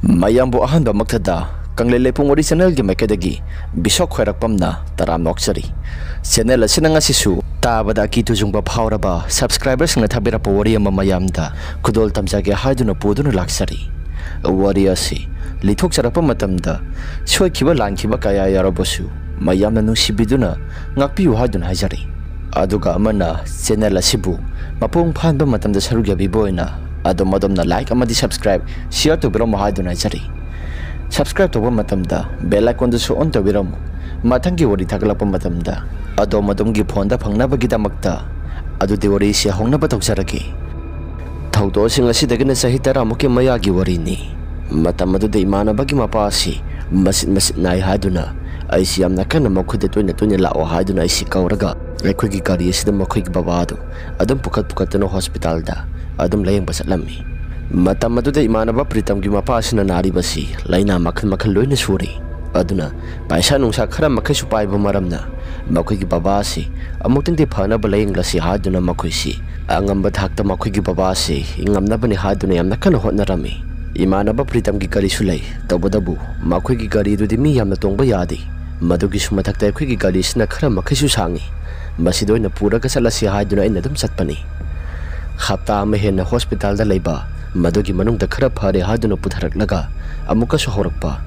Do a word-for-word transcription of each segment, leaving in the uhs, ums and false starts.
ꯃꯌꯥꯝꯕꯨ ꯑꯍꯥꯟꯕꯃꯛꯇꯗ ꯀꯪꯂꯩ ꯂꯩꯄꯨꯡ ꯋꯥꯔꯤ ꯆꯦꯅꯦꯜꯒꯤ ꯃꯥꯏꯀꯩꯗꯒꯤ ꯕꯤꯁꯣꯛ ꯈ꯭ꯋꯥꯏꯔꯥꯛꯄꯝꯅ ꯇꯔꯥꯝꯅ ꯑꯣꯛꯆꯔꯤ꯫ ꯆꯦꯅꯦꯜ ꯑꯁꯤꯅ ꯉꯁꯤꯁꯨ ꯇꯥꯕꯗ ꯑꯀꯤ ꯇꯨꯖꯨꯡꯕ ꯐꯥꯎꯔꯕ ꯁꯕꯁꯀ꯭ꯔꯥꯏꯕꯔꯁꯤꯡꯅ ꯊꯥꯕꯤꯔꯛꯄ ꯋꯥꯔꯤ ꯑꯃ ꯃꯌꯥꯝꯗ ꯈꯨꯗꯣꯜ ꯇꯝꯖꯒꯦ ꯍꯥꯏꯗꯨꯅ ꯄꯨꯗꯨꯅ ꯂꯥꯛꯆꯔꯤ꯫ ꯋꯥꯔꯤ ꯑꯁꯤ ꯂꯤꯊꯣꯛꯆꯔꯛꯄ ꯃꯇꯝꯗ ꯁꯣꯏꯈꯤꯕ ꯂꯥꯟꯈꯤꯕ ꯀꯌꯥ ꯌꯥꯎꯔꯕꯁꯨ ꯃꯌꯥꯝꯅ ꯅꯨꯡꯁꯤꯕꯤꯗꯨꯅ ꯉꯥꯛꯄꯤꯌꯨ ꯍꯥꯏꯗꯨꯅ ꯍꯥꯏꯖꯔꯤ꯫ ꯑꯗꯨꯒ ꯑꯃꯅ ꯆꯦꯅꯦꯜ ꯑꯁꯤꯕꯨ ꯃꯄꯨꯡ ꯐꯥꯍꯟꯕ ꯃꯇꯝꯗ ꯁꯔꯨꯛ ꯌꯥꯕꯤꯕ ꯑꯣꯏꯅ ꯑꯗꯣꯝ ꯑꯗꯣꯝꯅ ꯂꯥꯏꯛ ꯑꯃꯗꯤ ꯁꯕꯁꯀ꯭ꯔꯥꯏꯕ, ꯁꯤꯌꯔ ꯇꯧꯕꯤꯔꯝꯃꯨ ꯍꯥꯏꯗꯨꯅ ꯍꯥꯏꯖꯔꯤ꯫ ꯁꯕꯁꯀ꯭ꯔꯥꯏꯕ ꯇꯧꯕ ꯃꯇꯝꯗ ꯕꯦꯜ ꯑꯥꯏꯀꯣꯟꯗꯨꯁꯨ ꯑꯣꯟ ꯇꯧꯕꯤꯔꯝꯃꯨ꯫ ꯃꯊꯪꯒꯤ ꯋꯥꯔꯤ ꯊꯥꯒꯠꯂꯛꯄ ꯃꯇꯝꯗ ꯑꯗꯣꯝ ꯑꯗꯣꯝꯒꯤ ꯐꯣꯟꯗ ꯐꯪꯅꯕꯒꯤꯗꯃꯛꯇ꯫ ꯑꯗꯨꯗꯤ ꯋꯥꯔꯤꯁꯤ ꯍꯧꯅꯕ ꯇꯧꯖꯔꯒꯦ꯫ ꯊꯧꯗꯣꯛꯁꯤꯡ ꯑꯁꯤꯗꯒꯤꯅ ꯆꯍꯤ ꯇꯔꯥꯃꯨꯛꯀꯤ ꯃꯌꯥꯒꯤ ꯋꯥꯔꯤꯅꯤ꯫ ꯃꯇꯝ ꯑꯗꯨꯗ ꯏꯃꯥꯟꯅꯕꯒꯤ ꯃꯄꯥ ꯑꯁꯤ ꯃꯆꯤꯠ ꯃꯆꯤꯠ ꯅꯥꯏ ꯍꯥꯏꯗꯨꯅ ꯑꯩꯁꯤ ꯌꯥꯝꯅ ꯀꯟꯅ ꯃꯈꯣꯏꯗ ꯇꯣꯏꯅ ꯇꯣꯏꯅ ꯂꯥꯛꯑꯣ ꯍꯥꯏꯗꯨꯅ ꯑꯩꯁꯤ ꯀꯧꯔꯒ ꯑꯩꯈꯣꯏꯒꯤ ꯒꯥꯔꯤ ꯑꯁꯤꯗ ꯃꯈꯣꯏꯒꯤ ꯕꯕꯥꯗꯨ ꯑꯗꯨꯝ ꯄꯨꯈꯠ ꯄꯨꯈꯠꯇꯨꯅ ꯍꯣꯁꯄꯤꯇꯥꯜꯗ ꯑꯗꯨꯝ ꯂꯥꯌꯦꯡꯕ ꯆꯠꯂꯝꯃꯤ꯫ ꯃꯇꯝ ꯑꯗꯨꯗ ꯏꯃꯥꯟꯅꯕ ꯄ꯭ꯔꯤꯇꯝꯒꯤ ꯃꯄꯥ ꯑꯁꯤꯅ ꯅꯥꯔꯤꯕꯁꯤ ꯂꯥꯏꯅꯥ ꯃꯈꯜ ꯃꯈꯜ ꯂꯣꯏꯅ ꯁꯨꯔꯤ꯫ ꯑꯗꯨꯅ ꯄꯩꯁꯥ ꯅꯨꯡꯁꯥ ꯈꯔ ꯃꯈꯩꯁꯨ ꯄꯥꯏꯕ ꯃꯔꯝꯅ ꯃꯈꯣꯏꯒꯤ ꯕꯕꯥ ꯑꯁꯤ ꯑꯃꯨꯛꯇꯪꯗꯤ ꯐꯅꯕ ꯂꯥꯌꯦꯡꯂꯁꯤ ꯍꯥꯏꯗꯨꯅ ꯃꯈꯣꯏꯁꯤ ꯑꯉꯝꯕ ꯊꯥꯛꯇ ꯃꯈꯣꯏꯒꯤ ꯕꯕꯥ ꯑꯁꯤ ꯉꯝꯅꯕꯅꯤ ꯍꯥꯏꯗꯨꯅ ꯌꯥꯝꯅ ꯀꯟꯅ ꯍꯣꯠꯅꯔꯝꯃꯤ꯫ ꯏꯃꯥꯟꯅꯕ ꯄ꯭ꯔꯤꯇꯝꯒꯤ ꯒꯥꯔꯤꯁꯨ ꯂꯩ, ꯇꯧꯕꯇꯕꯨ ꯃꯈꯣꯏꯒꯤ ꯒꯥꯔꯤꯗꯨꯗꯤ ꯃꯤ ꯌꯥꯝꯅ ꯇꯣꯡꯕ ꯌꯥꯗꯦ꯫ ꯃꯗꯨꯒꯤꯁꯨ ꯃꯊꯛꯇ ꯑꯩꯈꯣꯏꯒꯤ ꯒꯥꯔꯤꯁꯤꯅ ꯈꯔ ꯃꯈꯩꯁꯨ ꯁꯥꯡꯉꯤ꯫ ꯃꯁꯤꯗ ꯑꯣꯏꯅ ꯄꯨꯔꯒ ꯆꯠꯂꯁꯤ ꯍꯥꯏꯗꯨꯅ ꯑꯩꯅ ꯑꯗꯨꯝ ꯆꯠꯄꯅꯤ꯫ ꯍꯞꯇꯥ ꯑꯃ ꯍꯦꯟꯅ ꯍꯣꯁꯄꯤꯇꯥꯜꯗ ꯂꯩꯕ, ꯃꯗꯨꯒꯤ ꯃꯅꯨꯡꯗ ꯈꯔ ꯐꯔꯦ ꯍꯥꯏꯗꯨꯅ ꯄꯨꯊꯔꯛꯂꯒ ꯑꯃꯨꯛꯀꯁꯨ ꯍꯧꯔꯛꯄ꯫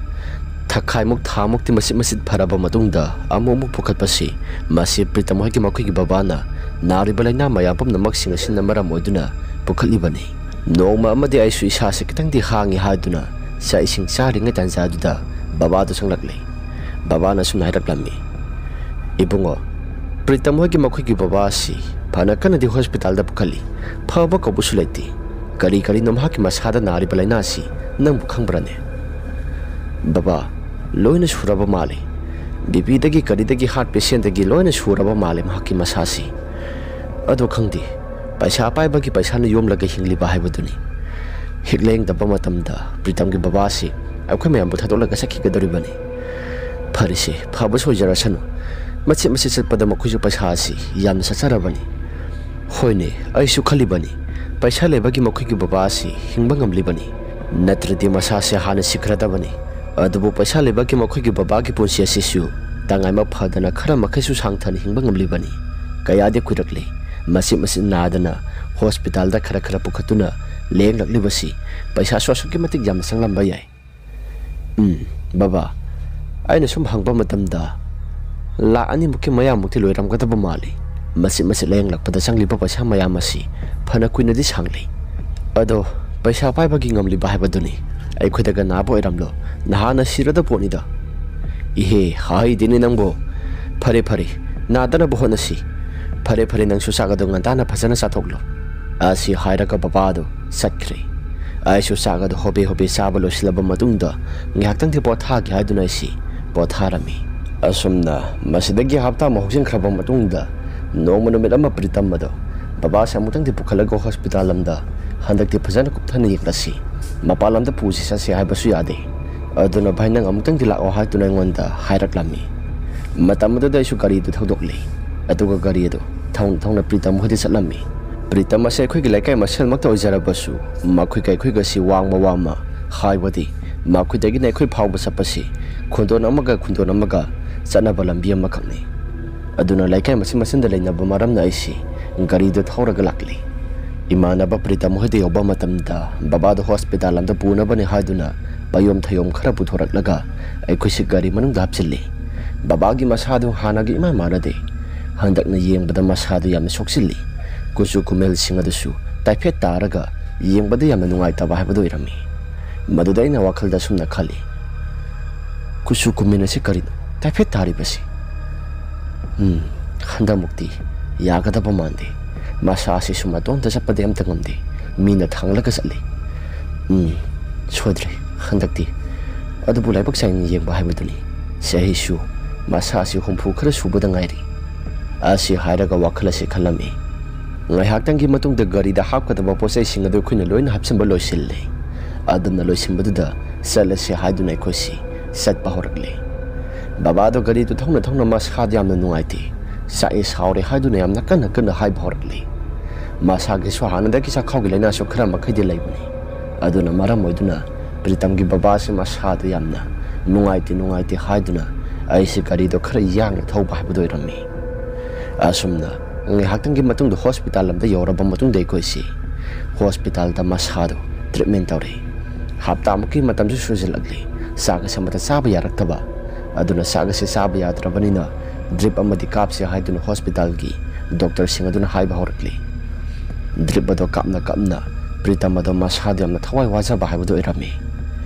ꯊꯈꯥꯏꯃꯨꯛ ꯊꯥꯃꯨꯛꯇꯤ ꯃꯆꯤꯠ ꯃꯆꯤꯠ ꯐꯔꯕ ꯃꯇꯨꯡꯗ ꯑꯃꯨꯛ ꯑꯃꯨꯛ ꯄꯨꯈꯠꯄꯁꯤ, ꯃꯁꯤ ꯄ꯭ꯔꯤꯇꯝ ꯍꯣꯏꯒꯤ ꯃꯈꯣꯏꯒꯤ ꯕꯕꯥꯅ ꯅꯥꯔꯤꯕ ꯂꯥꯏꯅꯥ ꯃꯌꯥꯝ ꯄꯨꯝꯅꯃꯛꯁꯤꯡ ꯑꯁꯤꯅ ꯃꯔꯝ ꯑꯣꯏꯗꯨꯅ ꯄꯨꯈꯠꯂꯤꯕꯅꯤ꯫ ꯅꯣꯡꯃ ꯑꯃꯗꯤ ꯑꯩꯁꯨ ꯏꯁꯥꯁꯦ ꯈꯤꯇꯪꯗꯤ ꯍꯥꯡꯉꯤ ꯍꯥꯏꯗꯨꯅ ꯆꯥꯛ ꯏꯁꯤꯡ ꯆꯥꯔꯤꯉꯩ ꯇꯥꯟꯖꯥꯗꯨꯗ ꯕꯕꯥꯗꯨ ꯆꯪꯂꯛꯂꯦ꯫ ꯕꯕꯥꯅ ꯑꯁꯨꯝꯅ ꯍꯥꯏꯔꯛꯂꯝꯃꯤ, "ꯏꯕꯨꯡꯉꯣ, ꯄ꯭ꯔꯤꯇꯝ ꯍꯣꯏꯒꯤ ꯃꯈꯣꯏꯒꯤ ꯕꯕꯥ ꯑꯁꯤ ꯐꯅ ꯀꯟꯅꯗꯤ ꯍꯣꯁꯄꯤꯇꯥꯜꯗ ꯄꯨꯈꯠꯂꯤ, ꯐꯕ ꯀꯧꯕꯁꯨ ꯂꯩꯇꯦ꯫ ꯀꯔꯤ ꯀꯔꯤꯅꯣ ꯃꯍꯥꯛꯀꯤ ꯃꯁꯥꯗ ꯅꯥꯔꯤꯕ ꯂꯥꯏꯅꯥ ꯑꯁꯤ ꯅꯪꯕꯨ ꯈꯪꯕ꯭ꯔꯅꯦ?" "ꯕꯕꯥ, ꯂꯣꯏꯅ ꯁꯨꯔꯕ ꯃꯥꯜꯂꯤ꯫ ꯕꯤ ꯄꯤꯗꯒꯤ ꯀꯔꯤꯗꯒꯤ ꯍꯥꯔꯠ ꯄꯦꯁꯦꯟꯗꯒꯤ ꯂꯣꯏꯅ ꯁꯨꯔꯕ ꯃꯥꯜꯂꯤ ꯃꯍꯥꯛꯀꯤ ꯃꯁꯥꯁꯤ꯫ ꯑꯗꯣ ꯈꯪꯗꯦ, ꯄꯩꯁꯥ ꯄꯥꯏꯕꯒꯤ ꯄꯩꯁꯥꯅ ꯌꯣꯝꯂꯒ ꯍꯤꯡꯂꯤꯕ ꯍꯥꯏꯕꯗꯨꯅꯤ꯫ ꯍꯤꯛ ꯂꯦꯡꯗꯕ ꯃꯇꯝꯗ ꯄ꯭ꯔꯤꯇꯝꯒꯤ ꯕꯕꯥꯁꯤ ꯑꯩꯈꯣꯏ ꯃꯌꯥꯝꯕꯨ ꯊꯥꯗꯣꯛꯂꯒ ꯆꯠꯈꯤꯒꯗꯧꯔꯤꯕꯅꯤ꯫ ꯐꯔꯦꯁꯦ, ꯐꯕꯁꯨ ꯑꯣꯏꯖꯔꯁꯅꯨ꯫ ꯃꯆꯦꯠ ꯃꯆꯦꯠ ꯆꯠꯄꯗ ꯃꯈꯣꯏꯁꯨ ꯄꯩꯁꯥ ꯑꯁꯤ ꯌꯥꯝꯅ ꯆꯠꯆꯔꯕꯅꯤ꯫ ꯍꯣꯏꯅꯦ, ꯑꯩꯁꯨ ꯈꯜꯂꯤꯕꯅꯤ, ꯄꯩꯁꯥ ꯂꯩꯕꯒꯤ ꯃꯈꯣꯏꯒꯤ ꯕꯕꯥ ꯑꯁꯤ ꯍꯤꯡꯕ ꯉꯝꯂꯤꯕꯅꯤ꯫ ꯅꯠꯇ꯭ꯔꯗꯤ ꯃꯁꯥꯁꯦ ꯍꯥꯟꯅ ꯁꯤꯈ꯭ꯔꯗꯕꯅꯤ꯫ ꯑꯗꯨꯕꯨ ꯄꯩꯁꯥ ꯂꯩꯕꯒꯤ ꯃꯈꯣꯏꯒꯤ ꯕꯕꯥꯒꯤ ꯄꯨꯟꯁꯤ ꯑꯁꯤꯁꯨ ꯇꯉꯥꯏꯃ ꯐꯗꯅ ꯈꯔ ꯃꯈꯩꯁꯨ ꯁꯥꯡꯊꯅ ꯍꯤꯡꯕ ꯉꯝꯂꯤꯕꯅꯤ꯫ ꯀꯌꯥꯗꯤ ꯀꯨꯏꯔꯛꯂꯤ, ꯃꯆꯤꯠ ꯃꯆꯤꯠ ꯅꯥꯗꯅ ꯍꯣꯁꯄꯤꯇꯥꯜꯗ ꯈꯔ ꯈꯔ ꯄꯨꯈꯠꯇꯨꯅ ꯂꯥꯌꯦꯡꯂꯛꯂꯤꯕꯁꯤ꯫ ꯄꯩꯁꯥꯁꯨ ꯑꯁꯨꯛꯀꯤ ꯃꯇꯤꯛ ꯌꯥꯝꯅ ꯆꯪꯂꯝꯕ ꯌꯥꯏ꯫ ꯎꯝ, ꯕꯕꯥ, ꯑꯩꯅ ꯁꯨꯝ ꯍꯪꯕ ꯃꯇꯝꯗ, ꯂꯥꯛ ꯑꯅꯤꯃꯨꯛꯀꯤ ꯃꯌꯥꯃꯨꯛꯇꯤ ꯂꯣꯏꯔꯝꯒꯗꯕ ꯃꯥꯜꯂꯤ꯫ ꯃꯆꯤꯠ ꯃꯆꯤꯠ ꯂꯥꯌꯦꯡꯂꯛꯄꯗ ꯆꯪꯂꯤꯕ ꯄꯩꯁꯥ ꯃꯌꯥꯝ ꯑꯁꯤ ꯐꯅ ꯀꯨꯏꯅꯗꯤ ꯁꯥꯡꯂꯤ꯫ ꯑꯗꯣ, ꯄꯩꯁꯥ ꯄꯥꯏꯕꯒꯤ ꯉꯝꯂꯤꯕ ꯍꯥꯏꯕꯗꯨꯅꯤ꯫ ꯑꯩꯈꯣꯏꯗꯒ ꯅꯥꯕ ꯑꯣꯏꯔꯝꯂꯣ, ꯅꯍꯥꯟꯅ ꯁꯤꯔꯗ ꯄꯣꯠꯅꯤꯗ꯫ ꯏꯍꯦ, ꯍꯥꯏꯗꯦꯅꯦ ꯅꯪꯕꯣ꯫ ꯐꯔꯦ, ꯐꯔꯦ, ꯅꯥꯗꯅꯕ ꯍꯣꯠꯅꯁꯤ꯫ ꯐꯔꯦ, ꯐꯔꯦ, ꯅꯪꯁꯨ ꯆꯥꯛ ꯑꯗꯨ ꯉꯟꯇꯥꯅ ꯐꯖꯅ ꯆꯥꯊꯣꯛꯂꯣ꯫ ꯑꯁꯤ ꯍꯥꯏꯔꯒ ꯕꯕꯥꯗꯨ ꯆꯠꯈ꯭ꯔꯦ꯫ ꯑꯩꯁꯨ ꯆꯥꯛ ꯑꯗꯨ ꯍꯣꯕꯦ ꯍꯣꯕꯦ ꯆꯥꯕ ꯂꯣꯏꯁꯤꯜꯂꯕ ꯃꯇꯨꯡꯗ ꯉꯥꯏꯍꯥꯛꯇꯪꯗꯤ ꯄꯣꯊꯥꯒꯦ ꯍꯥꯏꯗꯨꯅ ꯑꯩꯁꯤ ꯄꯣꯊꯥꯔꯝꯃꯤ꯫ ꯑꯁꯨꯝꯅ ꯃꯁꯤꯗꯒꯤ ꯍꯞꯇꯥ ꯑꯃ ꯍꯧꯖꯤꯟꯈ꯭ꯔꯕ ꯃꯇꯨꯡꯗ, ꯅꯣꯡꯃ ꯅꯨꯃꯤꯠ ꯑꯃ ꯄ꯭ꯔꯤꯇꯝ ꯑꯗꯣ, "ꯕꯕꯥꯁꯦ ꯑꯃꯨꯛꯇꯪꯗꯤ ꯄꯨꯈꯠꯂꯒ ꯍꯣꯁꯄꯤꯇꯥꯜ ꯑꯃꯗ ꯍꯟꯗꯛꯇꯤ ꯐꯖꯅ ꯀꯨꯞꯊꯅ ꯌꯦꯡꯂꯁꯤ꯫ ꯃꯄꯥꯟ ꯂꯝꯗ ꯄꯨꯁꯤ ꯆꯠꯁꯤ ꯍꯥꯏꯕꯁꯨ ꯌꯥꯗꯦ꯫ ꯑꯗꯨꯅ ꯚꯥꯏ, ꯅꯪ ꯑꯃꯨꯛꯇꯪꯗꯤ ꯂꯥꯛꯑꯣ" ꯍꯥꯏꯗꯨꯅ ꯑꯩꯉꯣꯟꯗ ꯍꯥꯏꯔꯛꯂꯝꯃꯤ꯫ ꯃꯇꯝ ꯑꯗꯨꯗ ꯑꯩꯁꯨ ꯒꯥꯔꯤꯗꯨ ꯊꯧꯗꯣꯛꯂꯦ꯫ ꯑꯗꯨꯒ ꯒꯥꯔꯤ ꯑꯗꯨ ꯊꯧꯅ ꯊꯧꯅ ꯄ꯭ꯔꯤꯇꯝ ꯍꯣꯏꯗ ꯆꯠꯂꯝꯃꯤ꯫ ꯄ꯭ꯔꯤꯇꯝ ꯑꯁꯦ ꯑꯩꯈꯣꯏꯒꯤ ꯂꯩꯀꯥꯏ ꯃꯁꯦꯜꯃꯛꯇ ꯑꯣꯏꯖꯔꯕꯁꯨ, ꯃꯈꯣꯏꯒ ꯑꯩꯈꯣꯏꯒꯁꯤ ꯋꯥꯡꯃ ꯋꯥꯡꯃ, ꯍꯥꯏꯕꯗꯤ ꯃꯈꯣꯏꯗꯒꯤꯅ ꯑꯩꯈꯣꯏ ꯐꯥꯎꯕ ꯆꯠꯄꯁꯤ ꯈꯨꯟꯗꯣꯟ ꯑꯃꯒ ꯈꯨꯟꯗꯣꯟ ꯑꯃꯒ ꯆꯠꯅꯕ ꯂꯝꯕꯤ ꯑꯃꯈꯛꯅꯤ꯫ ꯑꯗꯨꯅ ꯂꯩꯀꯥꯏ ꯃꯆꯤꯟ ꯃꯆꯤꯟꯗ ꯂꯩꯅꯕ ꯃꯔꯝꯅ ꯑꯩꯁꯤ ꯒꯥꯔꯤꯗꯨ ꯊꯧꯔꯒ ꯂꯥꯛꯂꯤ꯫ ꯏꯃꯥꯟꯅꯕ ꯄ꯭ꯔꯤꯇꯝ ꯍꯣꯏꯗ ꯌꯧꯕ ꯃꯇꯝꯗ, ꯕꯕꯥꯗꯨ ꯍꯣꯁꯄꯤꯇꯥꯜ ꯑꯃꯗ ꯄꯨꯅꯕꯅꯤ ꯍꯥꯏꯗꯨꯅ ꯄꯌꯣꯝ ꯊꯌꯣꯝ ꯈꯔ ꯄꯨꯊꯣꯔꯛꯂꯒ ꯑꯩꯈꯣꯏꯁꯤ ꯒꯥꯔꯤ ꯃꯅꯨꯡꯗ ꯍꯥꯞꯆꯤꯜꯂꯤ꯫ ꯕꯕꯥꯒꯤ ꯃꯁꯥꯗꯨ ꯍꯥꯟꯅꯒ ꯏꯃꯥꯟ ꯃꯥꯟꯅꯗꯦ꯫ ꯍꯟꯗꯛꯅ ꯌꯦꯡꯕꯗ ꯃꯁꯥꯗꯨ ꯌꯥꯝꯅ ꯁꯣꯛꯆꯤꯜꯂꯤ꯫ ꯀꯨꯆꯨ ꯀꯨꯃꯦꯜꯁꯤꯡ ꯑꯗꯨꯁꯨ ꯇꯥꯏꯐꯦꯠ ꯇꯥꯔꯒ ꯌꯦꯡꯕꯗ ꯌꯥꯝꯅ ꯅꯨꯡꯉꯥꯏꯇꯕ ꯍꯥꯏꯕꯗꯨ ꯑꯣꯏꯔꯝꯃꯤ꯫ ꯃꯗꯨꯗ ꯑꯩꯅ ꯋꯥꯈꯜꯗ ꯑꯁꯨꯝꯅ ꯈꯜꯂꯤ, "ꯀꯨꯆꯨ ꯀꯨꯃꯦꯜ ꯑꯁꯤ ꯀꯔꯤꯅꯣ? ꯇꯥꯏꯐꯦꯠ ꯇꯥꯔꯤꯕꯁꯤ? ꯎꯝ, ꯍꯟꯗꯛꯃꯨꯛꯇꯤ ꯌꯥꯒꯗꯕ ꯃꯥꯟꯗꯦ꯫ ꯃꯁꯥ ꯑꯁꯤꯁꯨ ꯃꯇꯣꯝꯇ ꯆꯠꯄꯗꯤ ꯑꯝꯇ ꯉꯝꯗꯦ꯫ ꯃꯤꯅ ꯊꯥꯡꯂꯒ ꯆꯠꯂꯤ꯫ ꯎꯝ, ꯁꯣꯏꯗ꯭ꯔꯦ ꯍꯟꯗꯛꯇꯤ꯫ ꯑꯗꯨꯕꯨ ꯂꯥꯏꯕꯛ ꯆꯥꯡ ꯌꯦꯡꯕ ꯍꯥꯏꯕꯗꯨꯅꯤ꯫ ꯆꯍꯤꯁꯨ ꯃꯁꯥ ꯑꯁꯤ ꯍꯨꯝꯐꯨ ꯈꯔ ꯁꯨꯕꯗ ꯉꯥꯏꯔꯤ"꯫ ꯑꯁꯤ ꯍꯥꯏꯔꯒ ꯋꯥꯈꯜ ꯑꯁꯤ ꯈꯜꯂꯝꯃꯤ꯫ ꯉꯥꯏꯍꯥꯛꯇꯪꯒꯤ ꯃꯇꯨꯡꯗ ꯒꯥꯔꯤꯗ ꯍꯥꯞꯀꯗꯕ ꯄꯣꯠꯆꯩꯁꯤꯡ ꯑꯗꯨ ꯑꯩꯈꯣꯏꯅ ꯂꯣꯏꯅ ꯍꯥꯞꯆꯤꯟꯕ ꯂꯣꯏꯁꯤꯜꯂꯦ꯫ ꯑꯗꯨꯝꯅ ꯂꯣꯏꯁꯤꯟꯕꯗꯨꯗ ꯆꯠꯂꯁꯤ ꯍꯥꯏꯗꯨꯅ ꯑꯩꯈꯣꯏꯁꯤ ꯆꯠꯄ ꯍꯧꯔꯛꯂꯦ꯫ ꯕꯕꯥꯗꯣ ꯒꯥꯔꯤꯗꯨ ꯊꯧꯅ ꯊꯧꯅ ꯃꯁꯥꯗ ꯌꯥꯝꯅ ꯅꯨꯡꯉꯥꯏꯇꯦ, ꯆꯥꯛꯑꯦ, ꯁꯥꯎꯔꯦ ꯍꯥꯏꯗꯨꯅ ꯌꯥꯝꯅ ꯀꯟꯅ ꯀꯟꯅ ꯍꯥꯏꯕ ꯍꯧꯔꯛꯂꯦ꯫ ꯃꯁꯥꯒꯤꯁꯨ ꯍꯥꯟꯅꯗꯒꯤ ꯆꯥꯛꯈꯥꯎꯒꯤ ꯂꯥꯏꯅꯥꯁꯨ ꯈꯔ ꯃꯈꯩꯗꯤ ꯂꯩꯕꯅꯤ꯫ ꯑꯗꯨꯅ ꯃꯔꯝ ꯑꯣꯏꯗꯨꯅ ꯄ꯭ꯔꯤꯇꯝꯒꯤ ꯕꯕꯥꯁꯤ ꯃꯁꯥꯗꯨ ꯌꯥꯝꯅ ꯅꯨꯡꯉꯥꯏꯇꯦ ꯅꯨꯡꯉꯥꯏꯇꯦ ꯍꯥꯏꯗꯨꯅ ꯑꯩꯁꯤ ꯒꯥꯔꯤꯗꯣ ꯈꯔ ꯌꯥꯡꯅ ꯊꯧꯕ ꯍꯥꯏꯕꯗꯨ ꯑꯣꯏꯔꯝꯃꯤ꯫ ꯑꯁꯨꯝꯅ ꯉꯥꯏꯍꯥꯛꯇꯪꯒꯤ ꯃꯇꯨꯡꯗ ꯍꯣꯁꯄꯤꯇꯥꯜ ꯑꯃꯗ ꯌꯧꯔꯕ ꯃꯇꯨꯡꯗ ꯑꯩꯈꯣꯏꯁꯤ ꯍꯣꯁꯄꯤꯇꯥꯜꯗ ꯃꯁꯥꯗꯨ ꯇ꯭ꯔꯤꯠꯃꯦꯟ ꯇꯧꯔꯦ꯫ ꯍꯞꯇꯥꯃꯨꯛꯀꯤ ꯃꯇꯝꯁꯨ ꯁꯨꯖꯤꯜꯂꯛꯂꯤ꯫ ꯆꯥꯛ ꯑꯁꯤ ꯑꯃꯠꯇ ꯆꯥꯕ ꯌꯥꯔꯛꯇꯕ꯫ ꯑꯗꯨꯅ ꯆꯥꯛ ꯑꯁꯤ ꯆꯥꯕ ꯌꯥꯗ꯭ꯔꯕꯅꯤꯅ ꯗ꯭ꯔꯤꯞ ꯑꯃꯗꯤ ꯀꯥꯞꯁꯤ ꯍꯥꯏꯗꯨꯅ ꯍꯣꯁꯄꯤꯇꯥꯜꯒꯤ ꯗꯣꯛꯇꯔꯁꯤꯡ ꯑꯗꯨꯅ ꯍꯥꯏꯕ ꯍꯧꯔꯛꯂꯤ꯫ ꯗ꯭ꯔꯤꯞ ꯑꯗꯣ ꯀꯥꯞꯅ ꯀꯥꯞꯅ ꯄ꯭ꯔꯤꯇꯝ ꯑꯗꯣ ꯃꯁꯥꯗ ꯌꯥꯝꯅ ꯊꯋꯥꯏ ꯋꯥꯖꯕ ꯍꯥꯏꯕꯗꯨ ꯑꯣꯏꯔꯝꯃꯤ꯫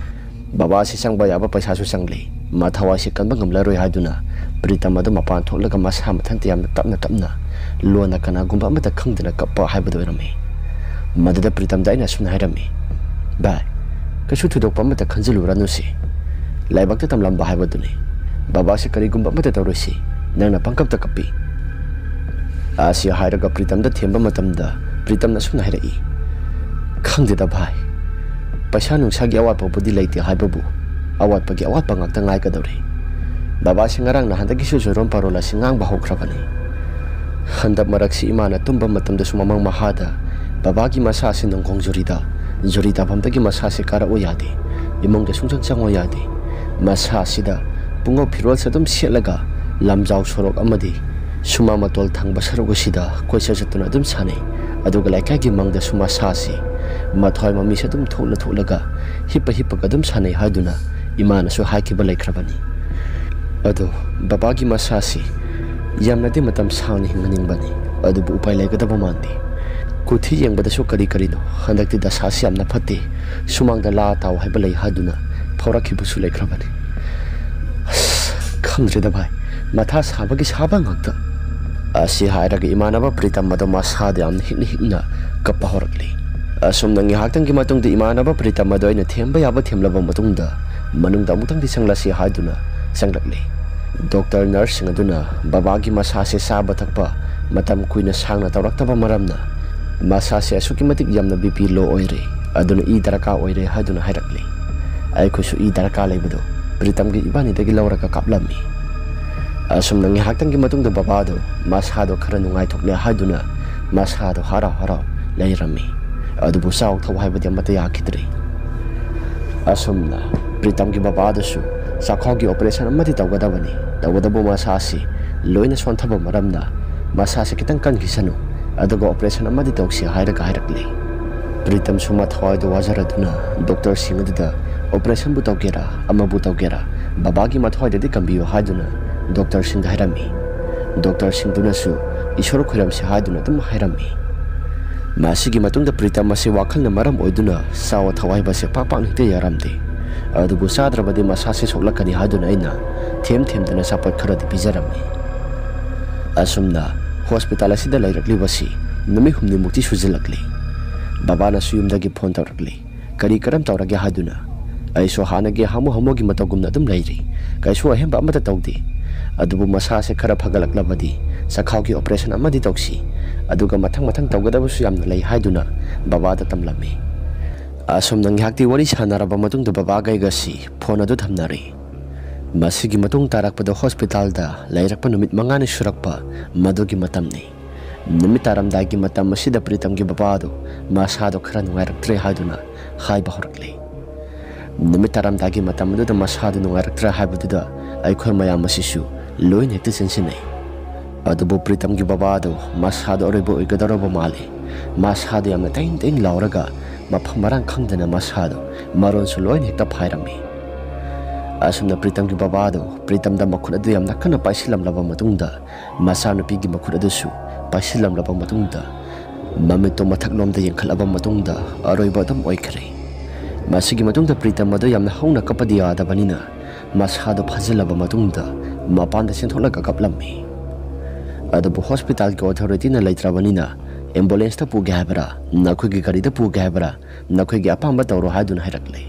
ꯕꯕꯥꯁꯤ ꯆꯪꯕ ꯌꯥꯕ ꯄꯩꯁꯥꯁꯨ ꯆꯪꯂꯤ꯫ ꯃꯥ ꯊꯋꯥꯏꯁꯤ ꯀꯟꯕ ꯉꯝꯂꯔꯣꯏ ꯍꯥꯏꯗꯨꯅ ꯄ꯭ꯔꯤꯇꯝ ꯑꯗꯨ ꯃꯄꯥꯟ ꯊꯣꯛꯂꯒ ꯃꯁꯥ ꯃꯊꯟꯇ ꯌꯥꯝꯅ ꯇꯞꯅ ꯇꯞꯅ ꯂꯣꯟꯅ ꯀꯅꯥꯒꯨꯝꯕ ꯑꯃꯠꯇ ꯈꯪꯗꯅ ꯀꯞꯄ ꯍꯥꯏꯕꯗꯨ ꯑꯣꯏꯔꯝꯃꯤ꯫ ꯃꯗꯨꯗ ꯄ꯭ꯔꯤꯇꯝꯗ ꯑꯩꯅ ꯑꯁꯨꯝꯅ ꯍꯥꯏꯔꯝꯃꯤ, "ꯚꯥꯏ, ꯀꯩꯁꯨ ꯊꯣꯏꯗꯣꯛꯄ ꯑꯃꯠꯇ ꯈꯟꯖꯤꯜꯂꯨꯔꯅꯨꯁꯤ꯫ ꯂꯥꯏꯕꯛꯇ ꯇꯝꯂꯝꯕ ꯍꯥꯏꯕꯗꯨꯅꯤ꯫ ꯕꯕꯥꯁꯤ ꯀꯔꯤꯒꯨꯝꯕ ꯑꯃꯠꯇ ꯇꯧꯔꯣꯏꯁꯤ꯫ ꯅꯪꯅ ꯄꯪꯀꯞꯇ ꯀꯞꯄꯤ꯫" ꯑꯁꯤ ꯍꯥꯏꯔꯒ ꯄ꯭ꯔꯤꯇꯝꯗ ꯊꯦꯝꯕ ꯃꯇꯝꯗ ꯄ꯭ꯔꯤꯇꯝꯅ ꯑꯁꯨꯝꯅ ꯍꯥꯏꯔꯛꯏ, "ꯈꯪꯗꯦꯗ ꯚꯥꯏ, ꯄꯩꯁꯥ ꯅꯨꯡꯁꯥꯒꯤ ꯑꯋꯥꯠꯄꯕꯨꯗꯤ ꯂꯩꯇꯦ ꯍꯥꯏꯕꯕꯨ ꯑꯋꯥꯠꯄꯒꯤ ꯑꯋꯥꯠꯄ ꯉꯥꯛꯇ ꯉꯥꯏꯒꯗꯧꯔꯦ꯫ ꯕꯕꯥꯁꯤ ꯉꯔꯥꯡ ꯅꯍꯥꯟꯗꯒꯤꯁꯨ ꯖꯣꯔꯣꯟ ꯄꯥꯔꯣꯜ ꯑꯁꯤ ꯉꯥꯡꯕ ꯍꯧꯈ꯭ꯔꯕꯅꯤ꯫ ꯍꯟꯗꯛ ꯃꯔꯛꯁꯤ ꯏꯃꯥꯅ ꯇꯨꯝꯕ ꯃꯇꯝꯗꯁꯨ ꯃꯃꯪ ꯃꯍꯥꯗ ꯕꯕꯥꯒꯤ ꯃꯁꯥꯁꯤ ꯅꯣꯡꯈꯣꯡ ꯖꯨꯔꯤꯗ, ꯖꯨꯔꯤ ꯇꯥꯐꯝꯗꯒꯤ ꯃꯁꯥꯁꯤ ꯀꯥꯔꯛꯑꯣ ꯌꯥꯗꯦ, ꯏꯃꯨꯡꯗ ꯁꯨꯡꯆꯪ ꯆꯪꯉꯣ ꯌꯥꯗꯦ꯫ ꯃꯁꯥꯁꯤꯗ ꯄꯨꯡꯉꯧ ꯐꯤꯔꯣꯜꯁꯦ ꯑꯗꯨꯝ ꯁꯦꯠꯂꯒ ꯂꯝꯖꯥꯎ ꯁꯣꯔꯣꯛ ꯑꯃꯗꯤ ꯁꯨꯃꯥꯡ ꯃꯇꯣꯜ ꯊꯪꯕ ꯁꯔꯨꯛ ꯑꯁꯤꯗ ꯀꯣꯏꯆꯠ ꯆꯠꯇꯨꯅ ꯑꯗꯨꯝ ꯁꯥꯟꯅꯩ꯫ ꯑꯗꯨꯒ ꯂꯩꯀꯥꯏꯒꯤ ꯃꯪꯗꯁꯨ ꯃꯁꯥꯁꯤ ꯃꯊ꯭ꯋꯥꯏ ꯃꯃꯤꯁꯦ ꯑꯗꯨꯝ ꯊꯣꯛꯂ ꯊꯣꯛꯂꯒ ꯍꯤꯞꯄ ꯍꯤꯞꯄꯒ ꯑꯗꯨꯝ ꯁꯥꯟꯅꯩ ꯍꯥꯏꯗꯨꯅ ꯏꯃꯥꯅꯁꯨ ꯍꯥꯏꯈꯤꯕ ꯂꯩꯈ꯭ꯔꯕꯅꯤ꯫ ꯑꯗꯣ ꯕꯕꯥꯒꯤ ꯃꯁꯥꯁꯤ ꯌꯥꯝꯅꯗꯤ ꯃꯇꯝ ꯁꯥꯡꯅ ꯍꯤꯡꯍꯟꯅꯤꯡꯕꯅꯤ, ꯑꯗꯨꯕꯨ ꯎꯄꯥꯏ ꯂꯩꯒꯗꯕ ꯃꯥꯟꯗꯦ꯫ ꯀꯨꯊꯤ ꯌꯦꯡꯕꯗꯁꯨ ꯀꯔꯤ ꯀꯔꯤꯅꯣ ꯍꯟꯗꯛꯇꯤ ꯗꯁꯥꯁꯤ ꯌꯥꯝꯅ ꯐꯠꯇꯦ, ꯁꯨꯃꯥꯡꯗ ꯂꯥ ꯇꯥꯎ ꯍꯥꯏꯕ ꯂꯩ ꯍꯥꯏꯗꯨꯅ ꯐꯥꯎꯔꯛꯈꯤꯕꯁꯨ ꯂꯩꯈ꯭ꯔꯕꯅꯤ꯫ ꯑꯁ, ꯈꯪꯗ꯭ꯔꯦꯗ ꯚꯥꯏ, ꯃꯊꯥ ꯁꯥꯕꯒꯤ ꯁꯥꯕ ꯉꯥꯛꯇ꯫" ꯑꯁꯤ ꯍꯥꯏꯔꯒ ꯏꯃꯥꯟꯅꯕ ꯄ꯭ꯔꯤꯇꯝ ꯑꯗꯣ ꯃꯁꯥꯗ ꯌꯥꯝꯅ ꯍꯤꯛꯅ ꯍꯤꯛꯅ ꯀꯞꯄ ꯍꯧꯔꯛꯂꯤ꯫ ꯑꯁꯨꯝꯅ ꯉꯥꯏꯍꯥꯛꯇꯪꯒꯤ ꯃꯇꯨꯡꯗ ꯏꯃꯥꯟꯅꯕ ꯄ꯭ꯔꯤꯇꯝ ꯑꯗꯣ ꯑꯩꯅ ꯊꯦꯝꯕ ꯌꯥꯕ ꯊꯦꯝꯂꯕ ꯃꯇꯨꯡꯗ ꯃꯅꯨꯡꯗ ꯑꯃꯨꯛꯇꯪꯗꯤ ꯆꯪꯂꯁꯤ ꯍꯥꯏꯗꯨꯅ ꯆꯪꯂꯛꯂꯤ꯫ ꯗꯣꯛꯇꯔ ꯅꯔꯁꯁꯤꯡ ꯑꯗꯨꯅ ꯕꯕꯥꯒꯤ ꯃꯁꯥꯁꯦ ꯆꯥꯕ ꯊꯛꯄ ꯃꯇꯝ ꯀꯨꯏꯅ ꯁꯥꯡꯅ ꯇꯧꯔꯛꯇꯕ ꯃꯔꯝꯅ ꯃꯁꯥꯁꯦ ꯑꯁꯨꯛꯀꯤ ꯃꯇꯤꯛ ꯌꯥꯝꯅ ꯕꯤ ꯄꯤ ꯂꯣ ꯑꯣꯏꯔꯦ, ꯑꯗꯨꯅ ꯏ ꯗꯔꯀꯥꯔ ꯑꯣꯏꯔꯦ ꯍꯥꯏꯗꯨꯅ ꯍꯥꯏꯔꯛꯂꯤ꯫ ꯑꯩꯈꯣꯏꯁꯨ ꯏ ꯗꯔꯀꯥꯔ ꯂꯩꯕꯗꯨ ꯄ꯭ꯔꯤꯇꯝꯒꯤ ꯏꯕꯥꯅꯤꯗꯒꯤ ꯂꯧꯔꯒ ꯀꯥꯞꯂꯝꯃꯤ꯫ ꯑꯁꯨꯝꯅ ꯉꯥꯏꯍꯥꯛꯇꯪꯒꯤ ꯃꯇꯨꯡꯗ ꯕꯕꯥꯗꯣ ꯃꯁꯥꯗꯣ ꯈꯔ ꯅꯨꯡꯉꯥꯏꯊꯣꯛꯂꯦ ꯍꯥꯏꯗꯨꯅ ꯃꯁꯥꯗꯣ ꯍꯔꯥꯎ ꯍꯔꯥꯎ ꯂꯩꯔꯝꯃꯤ꯫ ꯑꯗꯨꯕꯨ ꯆꯥꯎ ꯊꯛꯎ ꯍꯥꯏꯕꯗꯤ ꯑꯃꯠꯇ ꯌꯥꯈꯤꯗ꯭ꯔꯦ꯫ ꯑꯁꯨꯝꯅ ꯄ꯭ꯔꯤꯇꯝꯒꯤ ꯕꯕꯥꯗꯨꯁꯨ ꯆꯥꯛꯈꯥꯎꯒꯤ operation ꯑꯃꯗꯤ ꯇꯧꯒꯗꯕꯅꯤ꯫ ꯇꯧꯕꯇꯕꯨ ꯃꯁꯥꯁꯤ ꯂꯣꯏꯅ ꯁꯣꯟꯊꯕ ꯃꯔꯝꯅ ꯃꯁꯥꯁꯤ ꯈꯤꯇꯪ ꯀꯟꯈꯤꯁꯅꯨ, ꯑꯗꯨꯒ operation ꯑꯃꯗꯤ ꯇꯧꯁꯤ ꯍꯥꯏꯔꯒ ꯍꯥꯏꯔꯛꯂꯦ꯫ ꯄ꯭ꯔꯤꯇꯝꯁꯨ ꯃꯊꯋꯥꯏꯗꯨ ꯋꯥꯖꯔꯗꯨꯅ ꯗꯣꯛꯇꯔꯁꯤꯡ ꯑꯗꯨꯗ operation ꯕꯨ ꯇꯧꯒꯦꯔꯥ, ꯑꯃꯕꯨ ꯇꯧꯒꯦꯔꯥ, ꯕꯕꯥꯒꯤ ꯃꯊꯋꯥꯏꯗꯗꯤ ꯀꯟꯕꯤꯌꯨ ꯍꯥꯏꯗꯨꯅ ꯗꯣꯛꯇꯔꯁꯤꯡꯗ ꯍꯥꯏꯔꯝꯃꯤ꯫ ꯗꯣꯛꯇꯔꯁꯤꯡꯗꯨꯅꯁꯨ ꯏꯁꯣꯔ ꯈꯣꯏꯔꯝꯁꯤ ꯍꯥꯏꯗꯨꯅ ꯑꯗꯨꯝ ꯍꯥꯏꯔꯝꯃꯤ꯫ ꯃꯁꯤꯒꯤ ꯃꯇꯨꯡꯗ ꯄ꯭ꯔꯤꯇꯝ ꯑꯁꯤ ꯋꯥꯈꯜꯅ ꯃꯔꯝ ꯑꯣꯏꯗꯨꯅ ꯆꯥꯕ ꯊꯛꯎ ꯍꯥꯏꯕꯁꯦ ꯄꯥꯛ ꯄꯥꯛꯅ ꯍꯦꯛꯇ ꯌꯥꯔꯝꯗꯦ꯫ ꯑꯗꯨꯕꯨ ꯆꯥꯗ꯭ꯔꯕꯗꯤ ꯃꯁꯥꯁꯦ ꯁꯣꯛꯂꯛꯀꯅꯤ ꯍꯥꯏꯗꯨꯅ ꯑꯩꯅ ꯊꯦꯝ ꯊꯦꯝꯗꯅ ꯑꯆꯥꯄꯣꯠ ꯈꯔꯗꯤ ꯄꯤꯖꯔꯝꯃꯤ꯫ ꯑꯁꯨꯝꯅ ꯍꯣꯁꯄꯤꯇꯥꯜ ꯑꯁꯤꯗ ꯂꯩꯔꯛꯂꯤꯕꯁꯤ ꯅꯨꯃꯤꯠ ꯍꯨꯝꯅꯤꯃꯨꯛꯇꯤ ꯁꯨꯖꯤꯜꯂꯛꯂꯤ꯫ ꯕꯕꯥꯅꯁꯨ ꯌꯨꯝꯗꯒꯤ ꯐꯣꯟ ꯇꯧꯔꯛꯂꯤ, ꯀꯔꯤ ꯀꯔꯝ ꯇꯧꯔꯒꯦ ꯍꯥꯏꯗꯨꯅ꯫ ꯑꯩꯁꯨ ꯍꯥꯟꯅꯒꯤ ꯍꯥꯃꯨ ꯍꯥꯃꯨꯒꯤ ꯃꯇꯧꯒꯨꯝꯅ ꯑꯗꯨꯝ ꯂꯩꯔꯤ, ꯀꯩꯁꯨ ꯑꯍꯦꯟꯕ ꯑꯃꯠꯇ ꯇꯧꯗꯦ꯫ ꯑꯗꯨꯕꯨ ꯃꯁꯥꯁꯦ ꯈꯔ ꯐꯒꯠꯂꯛꯂꯕꯗꯤ ꯆꯈꯥꯎꯒꯤ operation ꯑꯃꯗꯤ ꯇꯧꯁꯤ, ꯑꯗꯨꯒ ꯃꯊꯪ ꯃꯊꯪ ꯇꯧꯒꯗꯕꯁꯨ ꯌꯥꯝꯅ ꯂꯩ ꯍꯥꯏꯗꯨꯅ ꯕꯕꯥꯗ ꯇꯝꯂꯝꯃꯤ꯫ ꯑꯁꯨꯝꯅ ꯉꯥꯏꯍꯥꯛꯇꯤ ꯋꯥꯔꯤ ꯁꯥꯟꯅꯔꯕ ꯃꯇꯨꯡꯗ ꯕꯕꯥꯒ ꯑꯩꯒꯁꯤ ꯐꯣꯟ ꯑꯗꯨ ꯊꯝꯅꯔꯦ꯫ ꯃꯁꯤꯒꯤ ꯃꯇꯨꯡ ꯇꯥꯔꯛꯄꯗ ꯍꯣꯁꯄꯤꯇꯥꯜꯗ ꯂꯩꯔꯛꯄ ꯅꯨꯃꯤꯠ ꯃꯉꯥꯅꯤ ꯁꯨꯔꯛꯄ ꯃꯗꯨꯒꯤ ꯃꯇꯝꯅꯤ꯫ ꯅꯨꯃꯤꯠ ꯇꯥꯔꯝꯗꯥꯏꯒꯤ ꯃꯇꯝ ꯑꯁꯤꯗ ꯄ꯭ꯔꯤꯇꯝꯒꯤ ꯕꯕꯥꯗꯨ ꯃꯁꯥꯗꯣ ꯈꯔ ꯅꯨꯡꯉꯥꯏꯔꯛꯇ꯭ꯔꯦ ꯍꯥꯏꯗꯨꯅ ꯍꯥꯏꯕ ꯍꯧꯔꯛꯂꯦ꯫ ꯅꯨꯃꯤꯠ ꯇꯥꯔꯝꯗꯥꯏꯒꯤ ꯃꯇꯝ ꯑꯗꯨꯗ ꯃꯁꯥꯗꯨ ꯅꯨꯡꯉꯥꯏꯔꯛꯇ꯭ꯔꯦ ꯍꯥꯏꯕꯗꯨꯗ ꯑꯩꯈꯣꯏ ꯃꯌꯥꯝ ꯑꯁꯤꯁꯨ ꯂꯣꯏꯅ ꯍꯦꯛꯇ ꯆꯦꯟꯁꯤꯟꯅꯩ꯫ ꯑꯗꯨꯕꯨ ꯄ꯭ꯔꯤꯇꯝꯒꯤ ꯕꯕꯥꯗꯨ ꯃꯁꯥꯗꯨ ꯑꯔꯣꯏꯕ ꯑꯣꯏꯒꯗꯧꯔꯕ ꯃꯥꯜꯂꯤ꯫ ꯃꯁꯥꯗꯨ ꯌꯥꯝꯅ ꯇꯦꯡ ꯇꯦꯡ ꯂꯥꯎꯔꯒ ꯃꯐꯝ ꯃꯔꯥꯡ ꯈꯪꯗꯅ ꯃꯁꯥꯗꯨ ꯃꯔꯣꯟꯁꯨ ꯂꯣꯏꯅ ꯍꯦꯛꯇ ꯐꯥꯏꯔꯝꯃꯤ꯫ ꯑꯁꯨꯝꯅ ꯄ꯭ꯔꯤꯇꯝꯒꯤ ꯕꯕꯥꯗꯨ ꯄ꯭ꯔꯤꯇꯝꯗ ꯃꯈꯨꯠ ꯑꯗꯨ ꯌꯥꯝꯅ ꯀꯟꯅ ꯄꯥꯏꯁꯤꯜꯂꯝꯂꯕ ꯃꯇꯨꯡꯗ ꯃꯆꯥꯅꯨꯄꯤꯒꯤ ꯃꯈꯨꯠ ꯑꯗꯨꯁꯨ ꯄꯥꯏꯁꯤꯜꯂꯝꯂꯕ ꯃꯇꯨꯡꯗ ꯃꯃꯤꯠꯇꯣ ꯃꯊꯛꯂꯣꯝꯗ ꯌꯦꯡꯈꯠꯂꯕ ꯃꯇꯨꯡꯗ ꯑꯔꯣꯏꯕ ꯑꯗꯨꯝ ꯑꯣꯏꯈ꯭ꯔꯦ꯫ ꯃꯁꯤꯒꯤ ꯃꯇꯨꯡꯗ ꯄ꯭ꯔꯤꯇꯝ ꯑꯗꯨ ꯌꯥꯝꯅ ꯍꯧꯅ ꯀꯞꯄꯗꯤ ꯌꯥꯗꯕꯅꯤꯅ ꯃꯁꯥꯗꯣ ꯐꯥꯖꯤꯜꯂꯕ ꯃꯇꯨꯡꯗ ꯃꯄꯥꯟꯗ ꯆꯦꯟꯊꯣꯛꯂꯒ ꯀꯞꯂꯝꯃꯤ꯫ ꯑꯗꯨꯕꯨ ꯍꯣꯁꯄꯤꯇꯥꯜꯒꯤ ꯑꯣꯊꯣꯔꯤꯇꯤꯅ ꯂꯩꯇ꯭ꯔꯕꯅꯤꯅ ꯑꯦꯝꯕꯨꯂꯦꯟꯁꯇ ꯄꯨꯒꯦ ꯍꯥꯏꯕ꯭ꯔꯥ, ꯅꯈꯣꯏꯒꯤ ꯒꯥꯔꯤꯗ ꯄꯨꯒꯦ ꯍꯥꯏꯕ꯭ꯔꯥ, ꯅꯈꯣꯏꯒꯤ ꯑꯄꯥꯝꯕ ꯇꯧꯔꯣ ꯍꯥꯏꯗꯨꯅ ꯍꯥꯏꯔꯛꯂꯦ꯫